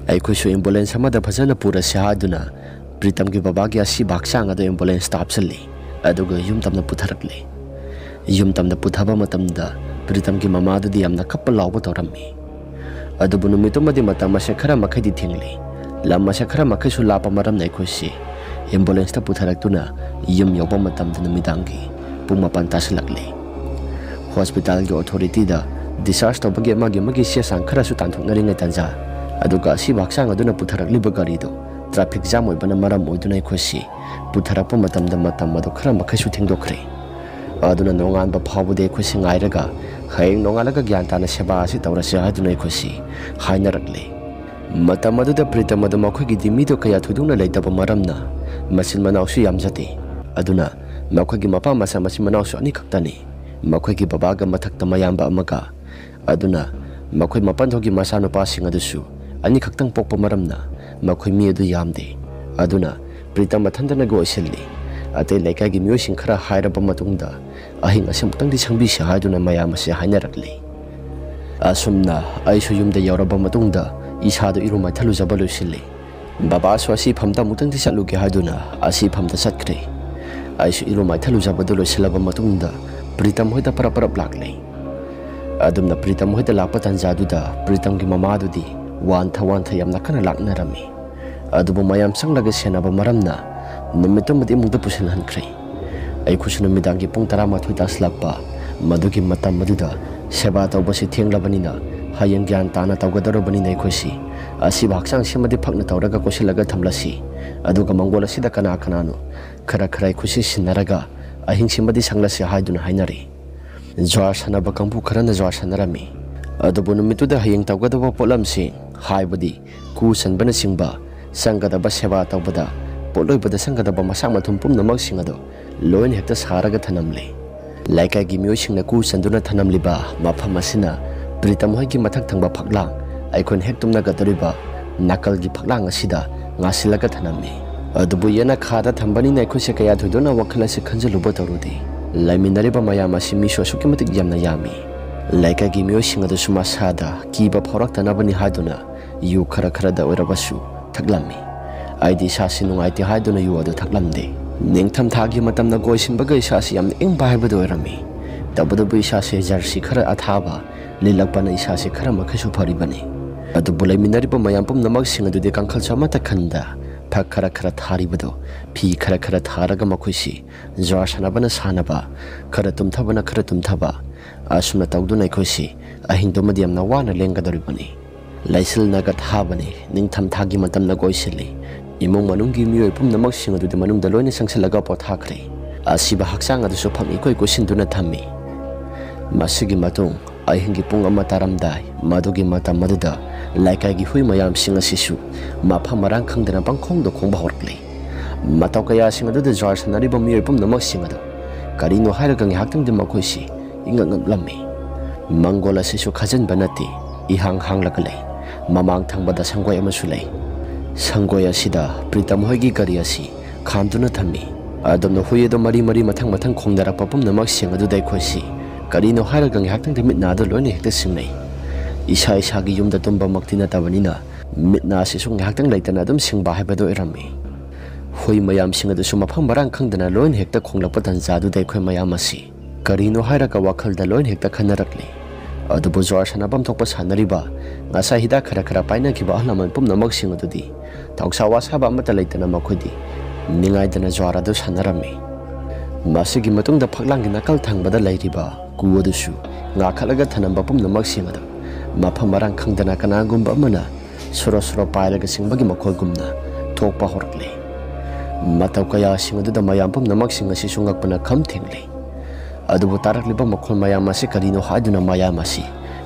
ꯑꯩꯈꯣꯏꯁꯨ ꯑꯦꯝꯕꯨꯂꯦꯟꯁ ꯑꯃꯗ ꯐꯖꯅ ꯄꯨꯔꯁꯤ ꯍꯥꯏꯗꯨꯅ ꯄ꯭ꯔꯤꯇꯝꯒꯤ ꯕꯕꯥꯒꯤ ꯑꯁꯤꯕ ꯍꯛꯆꯥꯡ ꯑꯗꯨ ꯑꯦꯝꯕꯨꯂꯦꯟꯁꯇ ꯍꯥꯞꯆꯤꯜꯂꯤ꯫ ꯑꯗꯨꯒ ꯌꯨꯝ ꯇꯝꯅ ꯄꯨꯊꯔꯛꯂꯤ꯫ ꯌꯨꯝ ꯇꯝꯅ ꯄꯨꯊꯕ ꯃꯇꯝꯗ ꯄ꯭ꯔꯤꯇꯝꯒꯤ ꯃꯃꯥꯗꯨꯗꯤ ꯌꯥꯝꯅ ꯀꯞꯄ ꯂꯥꯎꯕ ꯇꯧꯔꯝꯃꯤ꯫ ꯑꯗꯨꯕꯨ ꯅꯨꯃꯤꯠꯇꯨꯃꯗꯤ ꯃꯇꯝ ꯑꯁꯦ ꯈꯔ ꯃꯈꯩꯗꯤ ꯊꯦꯡꯂꯤ꯫ ꯂꯝ ꯑꯁꯦ ꯈꯔ ꯃꯈꯩꯁꯨ ꯂꯥꯞꯄ ꯃꯔꯝꯅ ꯑꯩꯈꯣꯏꯁꯤ ꯑꯦꯝꯕꯨꯂꯦꯟꯁꯇ ꯄꯨꯊꯔꯛꯇꯨꯅ ꯌꯨꯝ ꯌꯧꯕ ꯃꯇꯝꯗ ꯅꯨꯃꯤꯗꯥꯡꯒꯤ ꯄꯨꯡ ꯃꯥꯄꯟ ꯇꯥꯁꯤꯜꯂꯛꯂꯤ꯫ ꯍꯣꯁꯄꯤꯇꯥꯜꯒꯤ ꯑꯣꯊꯣꯔꯤꯇꯤꯗ ꯗꯤꯁꯆꯥꯔꯖ ꯇꯧꯕꯒꯤ ꯑꯃꯒꯤ ꯑꯃꯒꯤ ꯆꯦ ꯆꯥꯡ ꯈꯔꯁꯨ ꯇꯥꯟꯊꯣꯛꯅꯔꯤꯉꯩ ꯇꯥꯟꯖꯥ, ꯑꯗꯨꯒ ꯑꯁꯤꯕ ꯍꯛꯆꯥꯡ ꯑꯗꯨꯅ ꯄꯨꯊꯔꯛꯂꯤꯕ ꯒꯥꯔꯤꯗꯣ ꯇ꯭ꯔꯥꯐꯤꯛ ꯖꯥꯝ ꯑꯣꯏꯕꯅ ꯃꯔꯝ ꯑꯣꯏꯗꯨꯅ ꯑꯩꯈꯣꯏꯁꯤ ꯄꯨꯊꯔꯛꯄ ꯃꯇꯝꯗ ꯃꯇꯝ ꯑꯗꯨ ꯈꯔ ꯃꯈꯩꯁꯨ ꯊꯦꯡꯗꯣꯛꯈ꯭ꯔꯦ꯫ ꯑꯗꯨꯅ ꯅꯣꯡꯉꯥꯟꯕ ꯐꯥꯎꯕꯗꯤ ꯑꯩꯈꯣꯏꯁꯤ ꯉꯥꯏꯔꯒ ꯍꯌꯦꯡ ꯅꯣꯡꯉꯥꯜꯂꯒ ꯒ꯭ꯌꯥꯟ ꯇꯥꯅ ꯁꯦꯕꯥ ꯑꯁꯤ ꯇꯧꯔꯁꯤ ꯍꯥꯏꯗꯨꯅ ꯑꯩꯈꯣꯏꯁꯤ ꯍꯥꯏꯅꯔꯛꯂꯦ꯫ ꯃꯇꯝ ꯑꯗꯨꯗ ꯄ꯭ꯔꯤꯇꯝ ꯑꯗꯨ ꯃꯈꯣꯏꯒꯤꯗꯤ ꯃꯤꯗꯣ ꯀꯌꯥ ꯊꯣꯏꯗꯣꯛꯅ ꯂꯩꯇꯕ ꯃꯔꯝꯅ ꯃꯆꯤꯟ ꯃꯅꯥꯎꯁꯨ ꯌꯥꯝꯖꯗꯦ꯫ ꯑꯗꯨꯅ ꯃꯈꯣꯏꯒꯤ ꯃꯄꯥ ꯃꯆꯥ ꯃꯆꯤꯟ ꯃꯅꯥꯎꯁꯨ ꯑꯅꯤꯈꯛꯇꯅꯤ꯫ ꯃꯈꯣꯏꯒꯤ ꯕꯕꯥꯒ ꯃꯊꯛꯇ ꯃꯌꯥꯝꯕ ꯑꯃꯒ꯫ ꯑꯗꯨꯅ ꯃꯈꯣꯏ ꯃꯄꯟꯊꯣꯛꯒꯤ ꯃꯆꯥꯅꯨꯄꯥꯁꯤꯡ ꯑꯗꯨꯁꯨ ꯑꯅꯤꯈꯛꯇꯪ ꯄꯣꯛꯄ ꯃꯔꯝꯅ ꯃꯈꯣꯏ ꯃꯤ ꯑꯗꯨ ꯌꯥꯝꯗꯦ꯫ ꯑꯗꯨꯅ ꯄ꯭ꯔꯤꯇꯝ ꯃꯊꯟꯇꯅ ꯒꯣꯏꯁꯤꯜꯂꯤ꯫ ꯑꯇꯩ ꯂꯩꯀꯥꯏꯒꯤ ꯃꯤꯑꯣꯏꯁꯤꯡ ꯈꯔ ꯍꯥꯏꯔꯕ ꯃꯇꯨꯡꯗ ꯑꯍꯤꯡ ꯑꯁꯤꯃꯨꯛꯇꯪꯗꯤ ꯁꯪꯕꯤꯁꯤ ꯍꯥꯏꯗꯨꯅ ꯃꯌꯥꯝ ꯑꯁꯤ ꯍꯥꯏꯅꯔꯛꯂꯤ꯫ ꯑꯁꯨꯝꯅ ꯑꯩꯁꯨ ꯌꯨꯝꯗ ꯌꯧꯔꯕ ꯃꯇꯨꯡꯗ ꯏꯁꯥꯗꯨ ꯏꯔꯨ ꯃꯥꯏꯊꯜꯂꯨꯖꯕ ꯂꯣꯏꯁꯤꯜꯂꯤ꯫ ꯕꯕꯥꯁꯨ ꯑꯁꯤ ꯐꯝꯗ ꯑꯃꯨꯛꯇꯪꯗꯤ ꯆꯠꯂꯨꯒꯦ ꯍꯥꯏꯗꯨꯅ ꯑꯁꯤ ꯐꯝꯗ ꯆꯠꯈ꯭ꯔꯦ꯫ ꯑꯩꯁꯨ ꯏꯔꯨ ꯃꯥꯏꯊꯜꯂꯨꯖꯕꯗꯨ ꯂꯣꯏꯁꯤꯜꯂꯕ ꯃꯇꯨꯡꯗ ꯄ꯭ꯔꯤꯇꯝ ꯍꯣꯏꯗ ꯄꯔꯞ ꯄꯔꯞ ꯂꯥꯛꯂꯦ꯫ ꯑꯗꯨꯝꯅ ꯄ꯭ꯔꯤꯇꯝ ꯍꯣꯏꯗ ꯂꯥꯛꯄ ꯇꯥꯟꯖꯥꯗꯨꯗ ꯄ꯭ꯔꯤꯇꯝꯒꯤ ꯃꯃꯥꯗꯨꯗꯤ ꯋꯥꯟꯊ ꯋꯥꯟꯊ ꯌꯥꯝꯅ ꯀꯟꯅ ꯂꯥꯛꯅꯔꯝꯃꯤ꯫ ꯑꯗꯨꯕꯨ ꯃꯌꯥꯝ ꯆꯪꯂꯒ ꯁꯦꯟꯅꯕ ꯃꯔꯝꯅ ꯅꯨꯃꯤꯠꯇꯨꯃꯗꯤ ꯏꯃꯨꯡꯗ ꯄꯨꯁꯤꯜꯍꯟꯈ꯭ꯔꯦ꯫ ꯑꯩꯈꯣꯏꯁꯨ ꯅꯨꯃꯤꯗꯥꯡꯒꯤ ꯄꯨꯡ ꯇꯔꯥꯃꯥꯊꯣꯏ ꯇꯥꯁꯤꯜꯂꯛꯄ ꯃꯗꯨꯒꯤ ꯃꯇꯝ ꯑꯗꯨꯗ ꯁꯦꯕꯥ ꯇꯧꯕꯁꯤ ꯊꯦꯡꯂꯕꯅꯤꯅ ꯍꯌꯦꯡ ꯒ꯭ꯌꯥꯟ ꯇꯥꯅ ꯇꯧꯒꯗꯧꯔꯕꯅꯤꯅ ꯑꯩꯈꯣꯏꯁꯤ ꯑꯁꯤꯕ ꯍꯛꯆꯥꯡꯁꯤꯃꯗꯤ ꯐꯛꯅ ꯇꯧꯔꯒ ꯀꯣꯏꯁꯤꯜꯂꯒ ꯊꯝꯂꯁꯤ꯫ ꯑꯗꯨꯒ ꯃꯪꯒꯣꯜ ꯑꯁꯤꯗ ꯀꯅꯥ ꯀꯅꯥꯅꯣ ꯈꯔ ꯈꯔ ꯑꯩꯈꯣꯏꯁꯤ ꯁꯤꯟꯅꯔꯒ ꯑꯍꯤꯡꯁꯤꯃꯗꯤ ꯁꯪꯂꯁꯤ ꯍꯥꯏꯗꯨꯅ ꯍꯥꯏꯅꯔꯤ꯫ ꯖ꯭ꯋꯥꯔ ꯁꯥꯟꯅꯕ ꯀꯥꯡꯕꯨ ꯈꯔꯅ ꯖ꯭ꯋꯥꯔ ꯁꯥꯟꯅꯔꯝꯃꯤ꯫ ꯑꯗꯨꯕꯨ ꯅꯨꯃꯤꯠꯇꯨꯗ ꯍꯌꯦꯡ ꯇꯧꯒꯗꯕ ꯄꯣꯠꯂꯝꯁꯤꯡ, ꯍꯥꯏꯕꯗꯤ ꯀꯨ ꯆꯟꯕꯅꯆꯤꯡꯕ, ꯆꯪꯒꯗꯕ ꯁꯦꯕꯥ ꯇꯧꯕꯗ ꯄꯣꯠꯂꯣꯏꯕꯗ ꯆꯪꯒꯗꯕ ꯃꯁꯥꯛ ꯃꯊꯨꯝ ꯄꯨꯝꯅꯃꯛꯁꯤꯡ ꯑꯗꯨ ꯂꯣꯏꯅ ꯍꯦꯛꯇ ꯁꯥꯔꯒ ꯊꯅꯝꯂꯦ꯫ ꯂꯩꯀꯥꯏꯒꯤ ꯃꯤꯑꯣꯏꯁꯤꯡꯅ ꯀꯨ ꯆꯟꯗꯨꯅ ꯊꯅꯝꯂꯤꯕ ꯃꯐꯝ ꯑꯁꯤꯅ ꯄ꯭ꯔꯤꯇꯝ ꯍꯣꯏꯒꯤ ꯃꯊꯛ ꯊꯪꯕ ꯐꯛꯂꯥꯡ, ꯑꯩꯈꯣꯏꯅ ꯍꯦꯛ ꯇꯨꯝꯅꯒꯗꯧꯔꯤꯕ ꯅꯥꯀꯜꯒꯤ ꯐꯛꯂꯥꯡ ꯑꯁꯤꯗ ꯉꯥꯁꯤꯜꯂꯒ ꯊꯅꯝꯃꯤ꯫ ꯑꯗꯨꯕꯨ ꯌꯦꯅꯈꯥꯗ ꯊꯝꯕꯅꯤꯅ ꯑꯩꯈꯣꯏꯁꯦ ꯀꯌꯥ ꯊꯣꯏꯗꯣꯛꯅ ꯋꯥꯈꯜ ꯑꯁꯤ ꯈꯟꯖꯤꯜꯂꯨꯕ ꯇꯧꯔꯨꯗꯦ꯫ ꯂꯩꯃꯤꯟꯅꯔꯤꯕ ꯃꯌꯥꯝ ꯑꯁꯤ ꯃꯤꯁꯨ ꯑꯁꯨꯛꯀꯤ ꯃꯇꯤꯛ ꯌꯥꯝꯅ ꯌꯥꯝꯃꯤ꯫ ꯂꯩꯀꯥꯏꯒꯤ ꯃꯤꯑꯣꯏꯁꯤꯡ ꯑꯗꯨꯁꯨ ꯃꯁꯥꯗ ꯀꯤꯕ ꯐꯥꯎꯔꯛꯇꯅꯕꯅꯤ ꯍꯥꯏꯗꯨꯅ ꯌꯨ ꯈꯔ ꯈꯔꯗ ꯑꯣꯏꯔꯕꯁꯨ ꯊꯛꯂꯝꯃꯤ꯫ ꯑꯩꯗꯤ ꯏꯁꯥꯁꯤ ꯅꯨꯡꯉꯥꯏꯇꯦ ꯍꯥꯏꯗꯨꯅ ꯌꯨ ꯑꯗꯨ ꯊꯛꯂꯝꯗꯦ꯫ ꯅꯤꯡꯊꯝꯊꯥꯒꯤ ꯃꯇꯝꯗ ꯒꯣꯏꯁꯤꯟꯕꯒ ꯏꯁꯥꯁꯤ ꯌꯥꯝꯅ ꯏꯪꯕ ꯍꯥꯏꯕꯗꯨ ꯑꯣꯏꯔꯝꯃꯤ꯫ ꯇꯧꯕꯇꯕꯨ ꯏꯁꯥꯁꯦ ꯖꯔꯁꯤ ꯈꯔ ꯑꯊꯥꯕ ꯂꯤꯠꯂꯛꯄꯅ ꯏꯁꯥꯁꯦ ꯈꯔ ꯃꯈꯩꯁꯨ ꯐꯔꯤꯕꯅꯤ꯫ ꯑꯗꯨꯕꯨ ꯂꯩꯃꯤꯟꯅꯔꯤꯕ ꯃꯌꯥꯝ ꯄꯨꯝꯅꯃꯛꯁꯤꯡ ꯑꯗꯨꯗꯤ ꯀꯥꯡꯈꯜꯁꯨ ꯑꯃꯠꯇ ꯈꯟꯗ ꯐꯛ ꯈꯔ ꯈꯔ ꯊꯥꯔꯤꯕꯗꯣ ꯐꯤ ꯈꯔ ꯈꯔ ꯊꯥꯔꯒ ꯃꯈꯣꯏꯁꯤ ꯖ꯭ꯋꯥꯔ ꯁꯥꯟꯅꯕꯅ ꯁꯥꯟꯅꯕ, ꯈꯔ ꯇꯨꯝꯊꯕꯅ ꯈꯔ ꯇꯨꯝꯊꯕ, ꯑꯁꯨꯝꯅ ꯇꯧꯗꯨꯅ ꯑꯩꯈꯣꯏꯁꯤ ꯑꯍꯤꯡꯗꯨꯃꯗꯤ ꯌꯥꯝꯅ ꯋꯥꯅ ꯂꯦꯟꯒꯗꯧꯔꯤꯕꯅꯤ꯫ ꯂꯩꯆꯤꯜꯅꯒ ꯊꯥꯕꯅꯤ, ꯅꯤꯡꯊꯝꯊꯥꯒꯤ ꯃꯇꯝꯅ ꯀꯣꯏꯁꯤꯜꯂꯤ꯫ ꯏꯃꯨꯡ ꯃꯅꯨꯡꯒꯤ ꯃꯤꯑꯣꯏ ꯄꯨꯝꯅꯃꯛꯁꯤꯡ ꯑꯗꯨꯗꯤ ꯃꯅꯨꯡꯗ ꯂꯣꯏꯅ ꯆꯪꯁꯤꯜꯂꯒ ꯄꯣꯊꯥꯈ꯭ꯔꯦ꯫ ꯑꯁꯤꯕ ꯍꯛꯆꯥꯡ ꯑꯗꯨꯁꯨ ꯐꯝ ꯏꯀꯣꯏ ꯀꯣꯏꯁꯤꯟꯗꯨꯅ ꯊꯝꯃꯤ꯫ ꯃꯁꯤꯒꯤ ꯃꯇꯨꯡ ꯑꯍꯤꯡꯒꯤ ꯄꯨꯡ ꯑꯃ ꯇꯥꯔꯝꯗꯥꯏ, ꯃꯗꯨꯒꯤ ꯃꯇꯝ ꯑꯗꯨꯗ ꯂꯩꯀꯥꯏꯒꯤ ꯍꯨꯏ ꯃꯌꯥꯝꯁꯤꯡ ꯑꯁꯤꯁꯨ ꯃꯐꯝ ꯃꯔꯥꯡ ꯈꯪꯗꯅ ꯄꯪꯈꯣꯡꯗ ꯈꯣꯡꯕ ꯍꯧꯔꯛꯂꯤ꯫ ꯃꯇꯧ ꯀꯌꯥꯁꯤꯡ ꯑꯗꯨꯗ ꯖ꯭ꯋꯥꯔ ꯁꯥꯟꯅꯔꯤꯕ ꯃꯤꯑꯣꯏ ꯄꯨꯝꯅꯃꯛꯁꯤꯡ ꯑꯗꯨ ꯀꯔꯤꯅꯣ ꯍꯥꯏꯔꯒ ꯉꯥꯏꯍꯥꯛꯇꯪꯗꯤ ꯃꯈꯣꯏꯁꯤ ꯏꯉꯛ ꯉꯛꯂꯝꯃꯤ꯫ ꯃꯪꯒꯣꯜ ꯑꯁꯤꯁꯨ ꯈꯥꯖꯤꯟꯕ ꯅꯠꯇꯦ, ꯏꯍꯥꯡ ꯍꯥꯡꯂꯒ ꯂꯩ꯫ ꯃꯃꯥꯡ ꯊꯪꯕꯗ ꯁꯪꯒꯣꯏ ꯑꯃꯁꯨ ꯂꯩ꯫ ꯁꯪꯒꯣꯏ ꯑꯁꯤꯗ ꯄ꯭ꯔꯤꯇꯝ ꯍꯣꯏꯒꯤ ꯒꯥꯔꯤ ꯑꯁꯤ ꯈꯥꯝꯗꯨꯅ ꯊꯝꯃꯤ꯫ ꯑꯗꯣꯝꯅ ꯍꯨꯏ ꯑꯗꯨ ꯃꯔꯤ ꯃꯔꯤ ꯃꯊꯪ ꯃꯊꯪ ꯈꯣꯡꯅꯔꯛꯄ ꯄꯨꯝꯅꯃꯛꯁꯤꯡ ꯑꯗꯨꯗ ꯑꯩꯈꯣꯏꯁꯤ ꯀꯔꯤꯅꯣ ꯍꯥꯏꯔꯒ ꯉꯥꯏꯍꯥꯛꯇꯪꯗꯤ ꯃꯤꯠ ꯅꯥ ꯑꯗꯨ ꯂꯣꯏꯅ ꯍꯦꯛꯇ ꯁꯤꯡꯅꯩ꯫ ꯏꯁꯥ ꯏꯁꯥꯒꯤ ꯌꯨꯝꯗ ꯇꯨꯝꯕꯃꯛꯇꯤ ꯅꯠꯇꯕꯅꯤꯅ ꯃꯤꯠ ꯅꯥ ꯑꯁꯤꯁꯨ ꯉꯥꯏꯍꯥꯛꯇꯪ ꯂꯩꯇꯅ ꯑꯗꯨꯝ ꯁꯤꯡꯕ ꯍꯥꯏꯕꯗꯨ ꯑꯣꯏꯔꯝꯃꯤ꯫ ꯍꯨꯏ ꯃꯌꯥꯝꯁꯤꯡ ꯑꯗꯨꯁꯨ ꯃꯐꯝ ꯃꯔꯥꯡ ꯈꯪꯗꯅ ꯂꯣꯏꯅ ꯍꯦꯛꯇ ꯈꯣꯡꯂꯛꯄ ꯇꯥꯟꯖꯥꯗꯨꯗ ꯑꯩꯈꯣꯏ ꯃꯌꯥꯝ ꯑꯁꯤ ꯀꯔꯤꯅꯣ ꯍꯥꯏꯔꯒ ꯋꯥꯈꯜꯗ ꯂꯣꯏꯅ ꯍꯦꯛꯇ ꯈꯟꯅꯔꯛꯂꯤ꯫ ꯑꯗꯨꯕꯨ ꯖ꯭ꯋꯥꯔ ꯁꯥꯟꯅꯐꯝ ꯊꯣꯛꯄ ꯁꯥꯟꯅꯔꯤꯕ, ꯉꯁꯥꯏ ꯍꯤꯗꯥꯛ ꯈꯔ ꯈꯔ ꯄꯥꯏꯅꯈꯤꯕ ꯑꯍꯜ ꯂꯃꯟ ꯄꯨꯝꯅꯃꯛꯁꯤꯡ ꯑꯗꯨꯗꯤ ꯊꯧꯁꯥ ꯋꯥꯁꯥꯕ ꯑꯃꯠꯇ ꯂꯩꯇꯅ ꯃꯈꯣꯏꯗꯤ ꯅꯤꯡꯉꯥꯏꯗꯅ ꯖ꯭ꯋꯥꯔ ꯑꯗꯨ ꯁꯥꯟꯅꯔꯝꯃꯤ꯫ ꯃꯁꯤꯒꯤ ꯃꯇꯨꯡꯗ ꯐꯛꯂꯥꯡꯒꯤ ꯅꯥꯀꯜ ꯊꯪꯕꯗ ꯂꯩꯔꯤꯕ ꯀꯨ ꯑꯗꯨꯁꯨ ꯉꯥꯈꯠꯂꯒ ꯊꯅꯝꯕ ꯄꯨꯝꯅꯃꯛꯁꯤꯡ ꯑꯗꯨ ꯃꯐꯝ ꯃꯔꯥꯡ ꯈꯪꯗꯅ ꯀꯅꯥꯒꯨꯝꯕ ꯑꯃꯅ ꯁꯣꯔꯣ ꯁꯣꯔꯣ ꯄꯥꯏꯔꯒ ꯆꯤꯡꯕꯒꯤ ꯃꯈꯣꯜꯒꯨꯝꯅ ꯊꯣꯛꯄ ꯍꯧꯔꯛꯂꯦ꯫ ꯃꯇꯧ ꯀꯌꯥꯁꯤꯡ ꯑꯗꯨꯗ ꯃꯌꯥꯝ ꯄꯨꯝꯅꯃꯛꯁꯤꯡ ꯑꯁꯤꯁꯨ ꯉꯛꯄꯅ ꯈꯝ ꯊꯦꯡꯂꯦ꯫ ꯑꯗꯨꯕꯨ ꯇꯥꯔꯛꯂꯤꯕ ꯃꯈꯣꯜ ꯃꯌꯥꯝ ꯑꯁꯤ ꯀꯔꯤꯅꯣ ꯍꯥꯏꯗꯨꯅ ꯃꯌꯥꯝ ꯑꯁꯤ